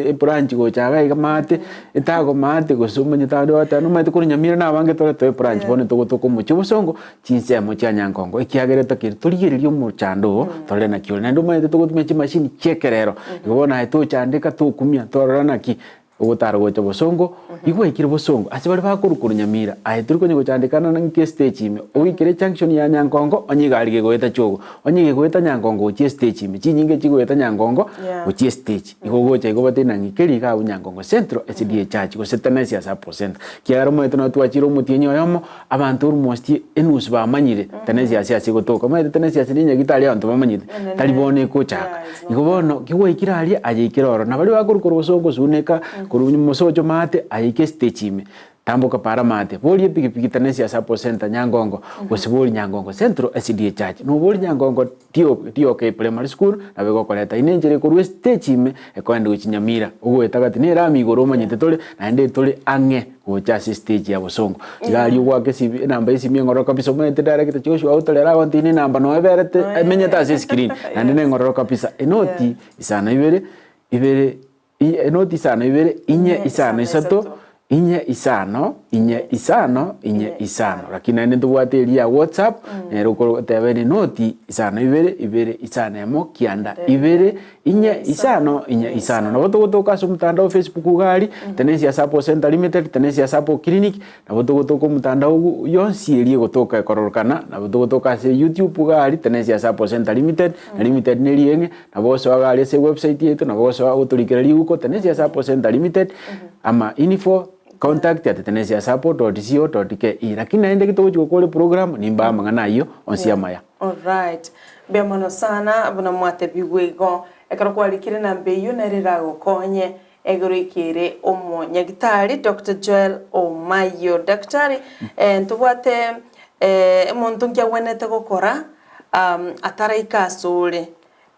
ebranch gocha iga iga maate, etago maate gose omanyete abande bagoteba nomanyete korwa Nyamira na abange tore toe ebranch bono togotoka omochie obosongo, chinsemo chia Nyangongo ekiagera etokeire torigererie omochando oo torore naki ore. Naende omanyete togotumia chimashini chia ekerero, igo bono aye tochandeka tokumia twarora naki ogotara gocha bosongo. Igo gwaikire bosongo ase baria bakorwa korwa Nyamira, aye tori konya gochandekana na ng'ika estage ime, oikere ejunction ya Nyankongo onye egari gegoeta Chogo, onye gegoeta Nyankongo gochia estage ime, chinyinge chigoeta Nyankongo gochia estage. Igo ogocha igo batebie na ng'ika eria iga abwo Nyankongo Central SDA Church gose Tenesia Sacco Centre. Ekiagera omanyete nabo twachire omotienyi oyomo, abanto almost enusu bamanyire Tenesia ase ase egotoka. Omanyete Tenesia ase nenyagitari abanto bamanyete, tari bono ekochaka. Igo bono ki gwaikire aria, aye ikera ororo. Na baria bakorwa korwa bosongo suneka, korwa mosocho maate, aye ika estage ime, tamboka para maate, boria epikipiki Tenesia Sacco Centre Nyangongo, gose boria Nyangongo Central SDA Church. Noboria Nyangongo DOK Primary School, nabo egokoreta. Eye nenchera ekorwa estage ime, ekoenda gochia Nyamira, ogoeta gati na erami igoro omanyete tore, naende tore ang'e gocha ase estage ya bosongo. Iga aria ogoaka esibi enamba ya esimi eng'ororo kabisa omanyete director Joshua otorere agontebia na enamba noyo eberete emenyete ase escreen, naende na eng'ororo kabisa. Enoti isano ibere, ibere enoti isano ibere, inye isano isato, inye isano, inye isano, inye isano. Lakini naende ntobwate eria ya WhatsApp, nere okoteba ere enoti isano ibere, ibere isano emo, kianda ibere, inye isano, inye isano. Nabo togotoka ase omotandao Facebook iga aria, Tenesia Sacco Centre Limited, Tenesia Sacco Clinic, nabo togotoka omotandao ogo yonsi eria egotoka ekororokana, nabo togotoka ase YouTube iga aria, Tenesia Sacco Centre Limited, na Limited ne rieng'e, nabo osoa iga aria ase ewebsite yaito, nabo osoa gotorikera riguko, Tenesia Sacco Centre Limited, ama info, contact at tenesiasacco dot co dot ke. Lakini naende ekero togochia gokora eprogram, nimbae amang'ana ayio onsi amaya. Alright. Mbuya mono sana buna mwatebigwe igo. Ekero kwarikire enamba eyio nere eragokonye egere oikere omonyagitari Doctor Joel Omayio. Daktari, eh, ntobwate eh, omonto nki agwenerete gokora um, ataraika asore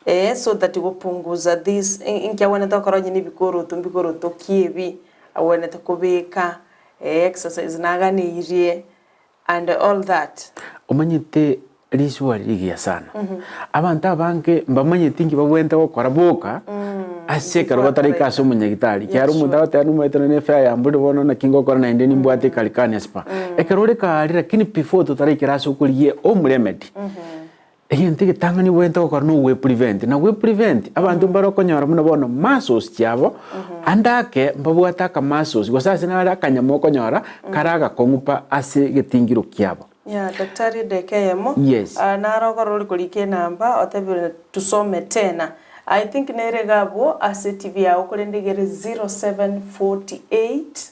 eh, so that gopunguza this inki agwenerete gokora onye na ebikoroto mbikoroto ki ebi agwenerete kobeka eh, exercise naganeirie and all that. Omanyete risuba rigiya sana. Abanto abange mbamanyeti inki babwenerete gokora boka ase ekero bataraika ase omonyagitari. Ekiagera omonto agoteba nomanyete nonye efare yambure bono naki ngokora naende nimbwate ekarikani ase pa. Ekero ore kare lakini before totaraikera ase okorigia home remedy, egento egetang'ani obwenerete gokora na ogweprevent. Na gweprevent, abanto mbare okonyora buna bono muscles chiabo, ande ake mbabwate aka muscles gose ase nare akanyama okonyora kare agakong'u pa ase egetingiro kiabo. Yeah, daktari edageka eyemo. Yes. Ah, naro okore ore korika enamba otebire tusome tena. I think nere iga abwo ase TV yago korende iga ere 0748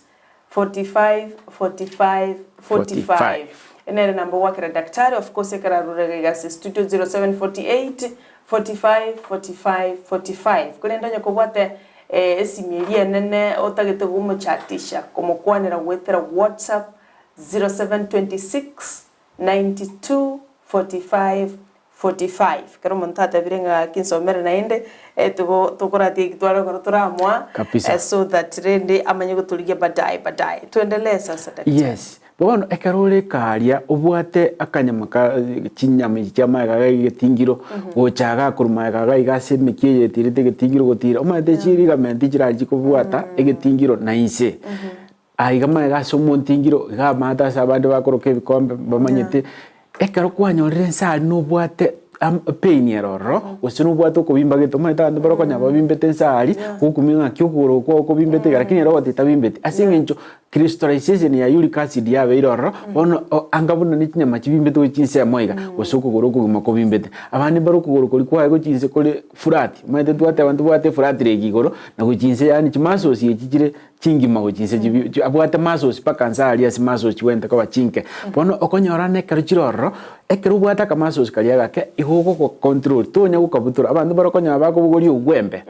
45 45 45. Nere namba ogwakera daktari of course ekero arure iga iga ase studio 0748 45 45 45. Korende onye kobwate eh, esimi eria enene otagete gomochatisha komokwanera goetera WhatsApp 0726 92 45 45. Ekero omonto atabire ng'a gaki nsomere naende, eh, togo tokoratia eki tware gokora toramoa, Kabisa. eh, so that rende amanye gotorigia baadaye baadaye. Tuendelee sasa daktari. Yes. Bono ekero ore ekaria obwate akanyama ka chinyama echi chia magega iga egetingiro, gocha iga korwa magega iga iga ase emekia eye etirete egetingiro gotira, omanyete chirigamenti chirari chikobwata egetingiro na inse. Aiga magega ase omontingiro, iga amato ase abande bakoroka ebikombe bamanyete, ekero kwanyorire ense aria nobwate am pain ere ororo, gose nobwate okobimba gete, omanyete abanto mbare okonyora babimbete ense aria, gokumia ng'aki okogoro okwo kobimbete iga lakini ere ogoteba tabimbeti, ase eng'encho crystallization ya uric acid yabeire ororo, bono o anga buna ne chinyama chibimbete gochia chinsemo iga, gose okogoro okogima kobimbete. Abande mbare okogoro koria kwaye gochia inse kore flat, omanyete twateba ntobwate eflat leg igoro, na gochia inse yaani chimuscles echi chire chingima gochia inse chibi chi abwate muscles mpaka nse aria ase muscles chigwenerete koba chinke. Bono okonyora na ekero chire ororo, ekero obwate aka muscles karia agake, igo ogogo control, tonya gokabutora. Abanto mbare okonyora bakobogoria ogwembe,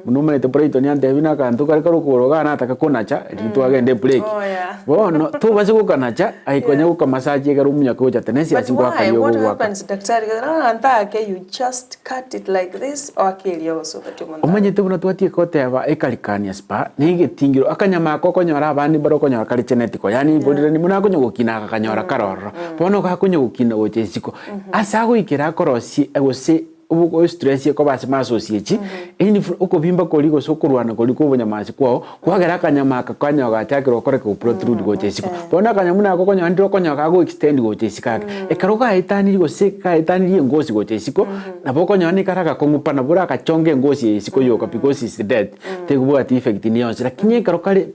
buna omanyete Brighton antebia buna akanto kare kare okogoro igaa nataka konacha, riria twagenda ebreak. Oh, yeah. Bono, tobasa gokanacha, aye konya gokamasachi ekero omonyoke gocha tenensi But ase why? ngoaka riogo What ogoaka. happens, daktari? Aganto ake you just cut it like this oake eriogo so that omonto Omanyete buna twatieka goteba ekarikania spa na egetingiro akanyama aka okonyora abande mbare okonyora kare genetical yaani borerani buna akonya gokina aka akanyora kare ororo bono gakonya gokina gocha isiko ase agoikera akorosie gose. Obo stress ekoba ase muscles echi, okobimba koria gose okorwana koria kwa obonyamasi kwao, kwagera akanyama aka kanya gachakire gokoreka go protrude gocha isiko. Bono akanyama buna ako okonyora ndire okonyora kago extend gocha isiko ake. Ekero gaetanirie gose gaetanirie engosi gocha isiko, nabo okonyora nigo kare agakong'u pa nabo orakachonge engosi eye isiko yoka because is dead, tekobwati effect ende yonsi. Lakini ekero kare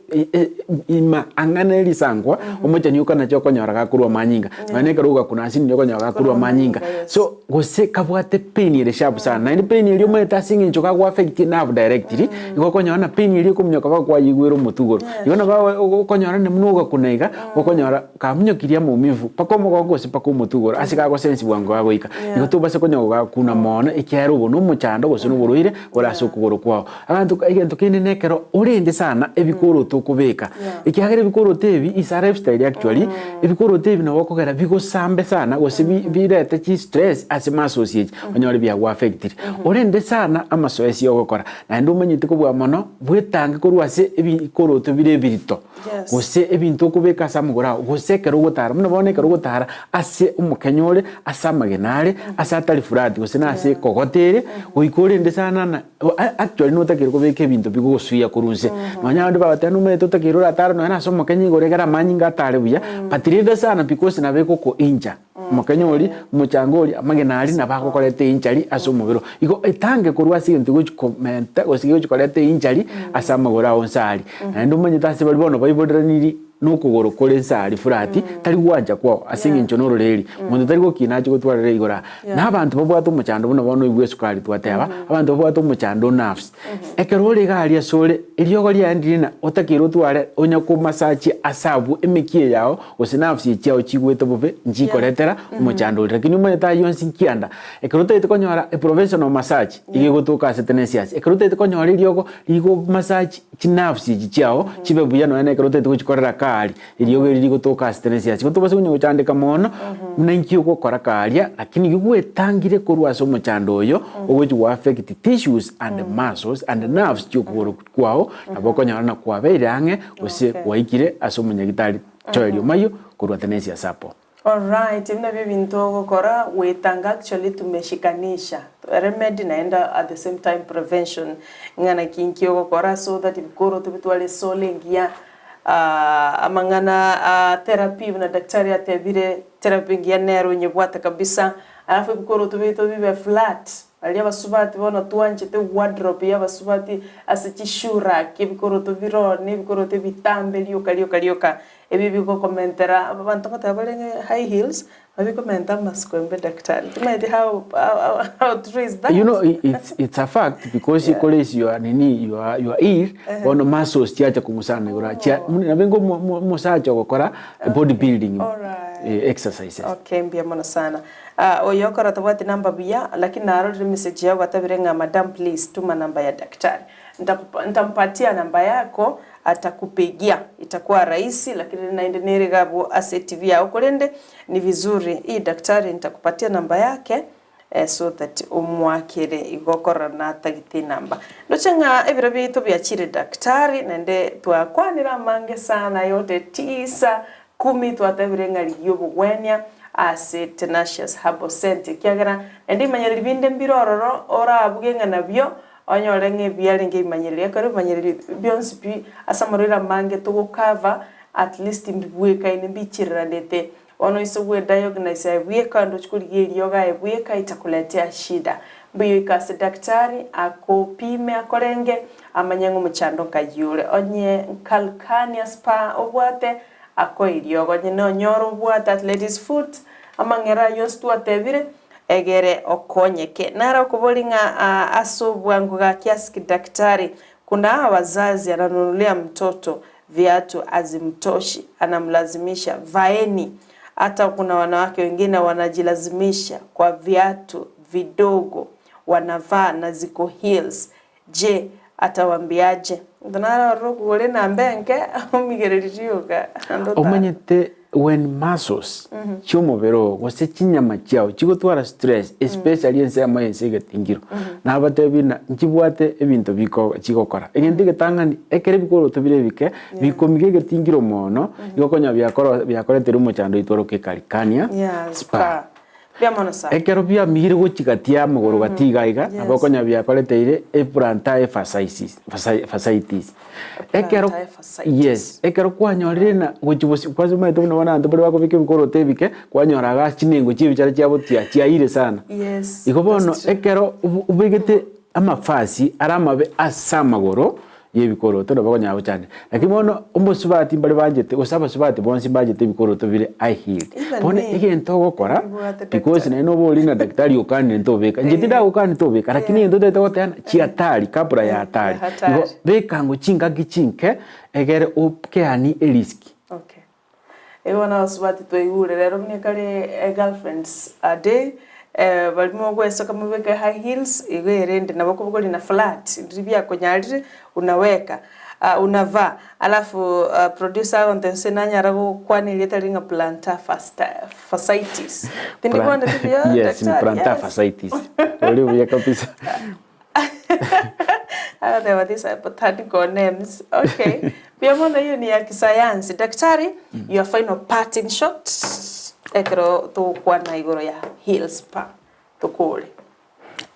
ima ang'e na risankwa, omochani okanacha okonyora gakorwa amanyinga, nonya na ekero ogakuna ase nigo okonyora gakorwa amanyinga. So. Gose kabwate pain ere sharp sana, naende pain eria omanyete ase eng'encho gago affect nerve directly, igo okonyora na pain eria ekominyoka mpaka kwayeigwera omotwe igoro. Igo nabo okonyora naende buna ogakuna iga, okonyora kaminyokirie amaumivu mpaka omogongo gose mpaka omotwe igoro ase gagosensi bwango gagoika. Igo tobasa konya gokuna mono ekiagera obo na omochando gose na oborwaire bore ase okogoro kwao. Abanto egento kende nekero orende sana ebikoroto okobeka, ekiagera ebikoroto ebi is a lifestyle actually, ebikoroto ebi nabo okogera bigosambe sana gose birete chi stress ase muscles echi onyore biago affectire. Orende sana amasoesi ogokora, naende omanyete kobua mono bwetange korwa ase ebikoroto bire ebirito, gose ebinto okobeka ase amagoro ao, gose ekero ogotara, buna bono ekero ogotara ase omokenya ore, ase amagena are, ase atari flat gose na ase ekogote ere, goika orende sana na. Actually notakeire kobeka ebinto bigogosuia korwa inse. Nonya abande bagoteba nomanyete otakeire oratare nonya nase omokenya igoro egere amanyinga atare buya, but rende sana because nabo egoko injure. Omokenya oria, omochanga oria, amagena aria nabo agokoreta einjury ase omobere oo. Igo etange korwa ase egento gegochi komenta gose gegochi koreta einjury ase amagoro ao inse aria. Naende omanyete ase baria bono baiboreraniri na okogoro kore inse aria flat, tari gwancha kwao ase eng'encho nororeri. Monto tari gokina ache gotwarera igoro aa. Na abanto babwate omochando buna bono oigwe esukari twateba, abanto babwate omochando o nerves. Ekero ore iga aria asore, eriogo riaye ndiri na otakeire otware onya komasachia ase abwo emekia yao gose nerves echiao chigwete bobe nchikoretera omochando oria. Lakini omanyete ayio onsi nkianda, ekero otagete konyora a professional massage, iga egotoka ase tenesias, ekero otagete konyora eriogo rigo massage chinerves echi chiao chibe buya nonya na ekero otagete gochikorera kaari, Eriogo eri rigotoka ase tenensi ase tobase konya gochandeka mono buna inki ogokora karia, lakini gigwetangire korwa ase omochando oyo ogochi go affect tissues and muscles and nerves chiokogoro kwao, nabo okonyora na kwabeire ang'e gose gwaikire ase omonyagitari Joel Omayio korwa Tenesia Sacco. Alright, ebi nabio ebinto ogokora gwetanga actually tumeshikanisha remedy naende at the same time prevention ng'a naki inki ogokora so that bikoroto bitware esole engiya amang'ana a therapy buna daktari atebire therapy engiya nero onyebwate kabisa alafu ebikoroto biaito bibe flat Baria abasubati bono twanchete wardrobe y'abasubati ase chi-shoe rack, ebikoroto bire na ebikoroto ebitambe rioka rioka rioka, ebi bigokomentera abanto ngoteba bare ng'a high heels, babikomenta amasiko embe daktari. Timanyeti how how how true is that? You know it's, it's a fact because yeah. Kore is your nini your your ear uh -huh. Bono muscles chiacha kong'usana igoro chia oh. Nabe ngo omosacha ogokora okay. Body building Alright. Eh, exercises. Okay, mbuya mono sana. Oyo okora tabwati number buya lakini narorire message yao gwatabire ng'a madam please tuma number ya daktari ntampatia namba yako atakupigia itakuwa rahisi lakini naende nere iga abwo ase etv yao korende ni vizuri hii daktari nitakupatia namba yake so that omwakere igo okorora natagete enamba. Ndoche ng'a ebiro biaito biachire daktari naende twakwanire amange sana yote tisa kumi twatebire ng'a rigia obogwenia ase Tenacious Herbal Centre, ekiagera naende ebimanyererio binde mbire ororo orabuge ng'a nabio onyore ng'a ebiarenge ebimanyererio. Ekero ebimanyererio bionsi pi ase amarwaire amange togocover at least mbibwekaine mbichireranete. Bono ase gwe diagnose aye bweka ndochi korigia eriogo aye bweka itakuletea shida. Mbuya oike ase daktari akopime akorenge amanye ng'a omochando nkayio ore. Onye calcaneus spa obwate Akoe eriogo onye nonyore obwate athlete's foot, amang'era ayio onsi twatebire, egere okonyeke. Naro okobori ng'a ase obwango gaki ask daktari, kuna hawa wazazi ananunulia mtoto viatu hazimtoshi anamlazimisha vaeni, hata kuna wanawake wengine wanajilazimisha kwa viatu vidogo wanavaa na ziko heels Je, atawambiaje? Intwe naro ororo okogora enamba enke omigererie rioka ande otare. Omanyete when muscles chi'omobere oo gose chinyama chiao chigotwara stress especially ensemo y'ense egetingiro, nabatebi buna nchibwate ebinto biko chigokora. Egento egetang'ani, ekero ebikoroto bire ebike, bikomiga egetingiro mono, igo okonyora biakoro biakoreteire omochando oitwaroke calcania Yeah, spur. spur. Mbuya mono sana. Ekero biamigire gochia gati ya amagoro gati iga iga, nabo okonyora biakoreteire eplantar fasciitis, fasciitis. Ekero yes, ekero kwanyorire na gochia bosio kwanza omanyete buna bono abanto baria bakobeka ebikoroto ebike, kwanyora iga ase chinengo chia ebichara chiabo chia chiayire sana. Yes, Igo bono that's true. ekero obegete amafasi are amabe ase amagoro, y'ebikoroto nabo okonyara gochanda. Lakini bono omosubati mbare banchete gose abasubati bonsi mbanchete ebikoroto bire high heel. Even Bono me, egento ogokora nibwate because daktari. naende noba ore na daktari okanire ntobeka, inche tindagokani tobeka lakini egento ntagete goteana chihatari kabla ya hatari. Ya hatari. Igo beka ng'o chingaki chinke egere okeanie erisk. Okay. Igo bono abasubati twaigure rero buna ekare girlfriends a day, baria mogwesoka mobeke high heels, igo erende nabo okobogoria na flat, riria biakonyarire unaweka unavaa. Alafu producer agontebia gose nanyara gokwana erieta riria ng'a plantar fasciitis. Tindikwaneti buya Yes, ni daktari? plantar Yes. fasciitis. Ore buya kabisa. Agateba these are botanical names. Okay. Mbuya mono eyio ni ya kisayansi. Daktari, your final parting shot ekero togokwana igoro ya heel spur tokore.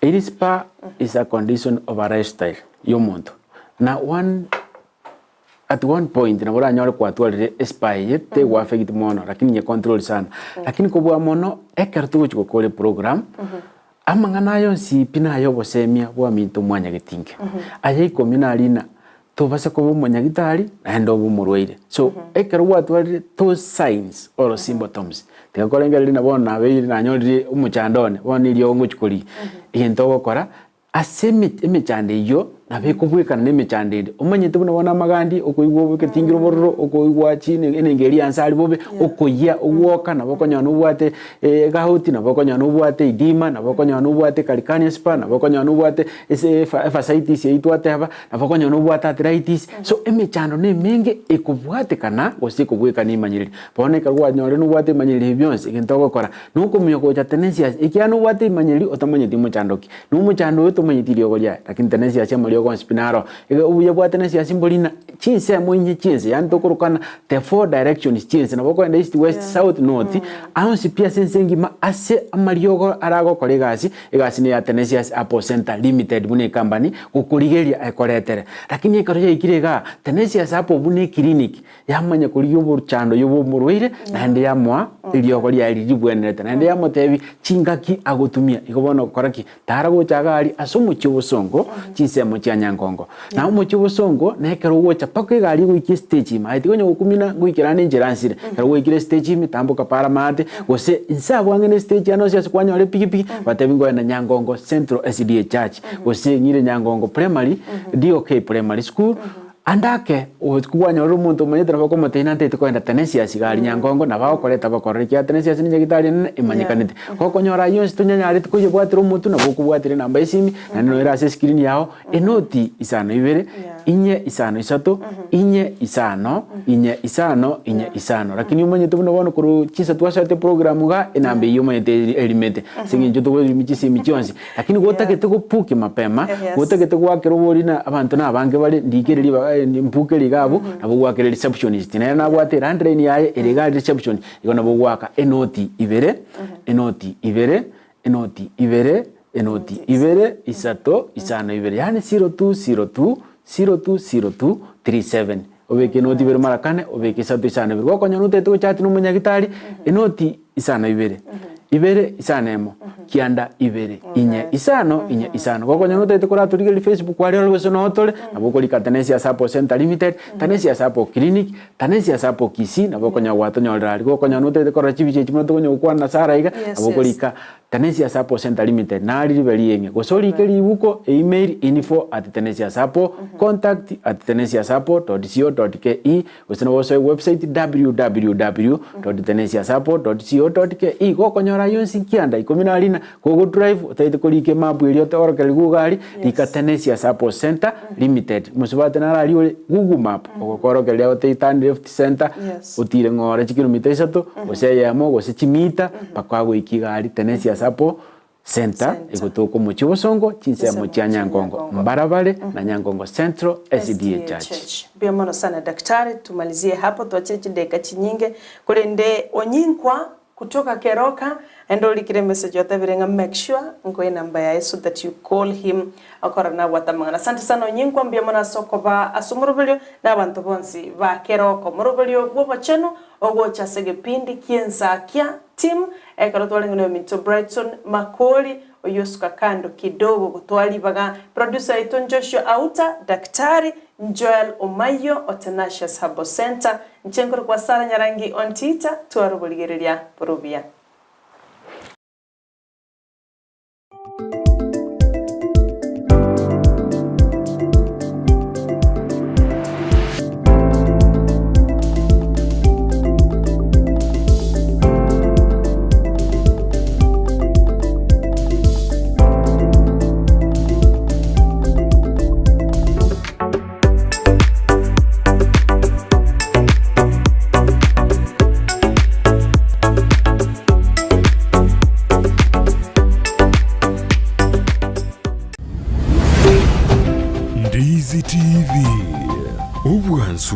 Heel spur is a condition of a lifestyle ya omonto. Na one at one point nabo oranyore kwatwarire espur eye tego affect mono lakini nye control sana. Lakini kobua mono ekero togochi gokora eprogram Amang'ana aya onsi pi nay'obosemia bw'aminto mwanyagetinge. Aya ikomi narina, tobasa koba omonyagitari naende obe omorwaire. So, ekero gwatwarire those signs or symptoms, tiga korengereria na bono nabeire nanyorire omochando one, bono eriogo ngochia korigia. Egento ogokora, ase eme emechando eyio, nabo ekobwekana na emechando ende. Omanyete buna bono amagandi, okoigwa ogetingire obororo, okoigwa chine enengo eria ya nse aria bobe, okoyia, ogwoka, nabo okonyora nobwate egauti, nabo okonyora nobwate edema, nabo okonyora nobwate calcaneus spur, nabo okonyora nobwate ase efa efascitis eywo twateba, nabo okonyora nobwate arthritis. So emechando na emenge ekobwatekana gose ekobwekana emanyereri. Bono ekero kwanyorire nobwate emanyereri ebi bionsi, egento ogokora, nokomuya gocha tenensias, ekiagera nobwate emanyereri otamanyeti omochando ki. Na omochando oyo tomanyeti riogo riaye, lakini tenensi ase amariogo onsi pi naro. Iga obuya bwa tenensi ase mbori ng'a chinsemo inye chi'ense, yaani tokorokana the four directions chi'ense, nabo okoenda east, west, south, north, aonsi pi ase ense engima ase amariogo aragokora egasi, egasi neya tenensi ase Apple Center Limited buna ecompany, gokorigeria ekoretere. Lakini ekero yaikire igaa, tenensi ase Apple buna eclinic, Yamanya korigia obochando y'obomorwaire, naende yamoa eriogo riaye riria ribwenerete, naende yamotebia chingaki agotumia. Igo bono okora ki? Tara gocha iga aria ase omochie obosongo, chinsemo chia Nyangongo. Na omochie obosongo, na ekero ogocha mpaka egari egoikia estage ime, aye tiga onye gokumina ngoikera ande enchera nsire. Ekero gwaikire estage ime, tamboka para maate, gose inse abwo ang'e na estage ande onsi ase kwanyora epikipiki, batebi ngoenda Nyangongo Central SDA Church, gose ng'ire Nyangongo Primary, DOK Primary School, Ande ake, obotuko bwanyorire omonto omanyete nabo okomotebia nantagete kogenda Tenesiasi iga aria Nyangongo, nabo agokoreta bakorore ekiagera Tenesiasi nenyagitari enene emanyekanete. Gokonyora ayio onsi tonyanyareti koyebwatera omotwe nabo okobwatera enamba y'esimi, naende noyo ere ase escreen yao, enoti isano ibere, inye isano isato, inye isano, inye isano, inye isano. Lakini omanyete buna bono korwa chinsa twasoete eprogram igaa, enamba eyio omanyete erimete, ase eng'encho tokorimi chisimi chionsi. Lakini gotagete gopukia mapema, gotagete goakera obori na abanto na abange bare, ndikere ribaga eh, mpuke iga abwo, nabo goakera receptionist. Nere nabwate elandline yaye ere iga reception, igo nabo ogoaka enoti ibere, enoti ibere, enoti ibere, enoti ibere, isato, isano ibere, yaani 0202, 0202, 37. Obeke enoti ibere mara kane, obeke isato isano ibere. Gokonyora otagete gochati na omonyagitari, enoti isano ibere, ibere isano emo, kianda ibere, inye isano, inye isano. Gokonyora otagete koratorigereria Facebook aria ore gose noo tore, nabo okorika Tanesia Sacco Center Limited, Tanesia Sacco Clinic, Tanesia Sacco Kisii, nabo okonyora gwatonyorera aria. Gokonyora otagete korora chibicha echi buna tokonyara gokwana na Sarah iga, nabo okorika Tanesia Sacco Center Limited, nari ribe rieng'e. Gose orike ribuko, email, info at tanesia sacco, contact at tanesia sacco dot co dot ke, Gose nabo osoe website www dot tenesia sacco dot co dot ke gokonyora ayio onsi kianda ikomi na rina gogo drive otaete korika emap eria oteorokereri gogo aria rika Tenesia Sacco Center Limited mosubate naro aria ore Google map ogokorokereria gotebia turn left center otire ng'ora chikilomita isato gose eyemo gose chimita mpaka agoikia iga aria Tenesia Sacco Centre egotoka omochie obosongo chinsemo chia Nyangongo mbarabare na Nyangongo Central SDA Church. Mbuya mono sana daktari, tumalizie hapo twachire chidakika chinyinge korende onyinkwa. kutoka Keroka and orikire message otebire ng'a make sure nkoe enamba yaye so that you call him akora nabwate amang'ana. Asante sana Onyinkwa mbuya mono ase okoba ase omoroberio na abanto bonsi ba Keroka omoroberio bw'obochenu ogocha ase egepindi ki'ensakia team ekero twarenge na oyominto Brighton Makori oyio osuka kando kidogo gotwaa ribaga producer oito Joshua Auta, Daktari Joel Omayio o Tenacious Herbal Centre, Inche nkorokwa Sarah Nyarangi Ontita, tware oborigereria bore obuya. Ndizi TV, obwansu.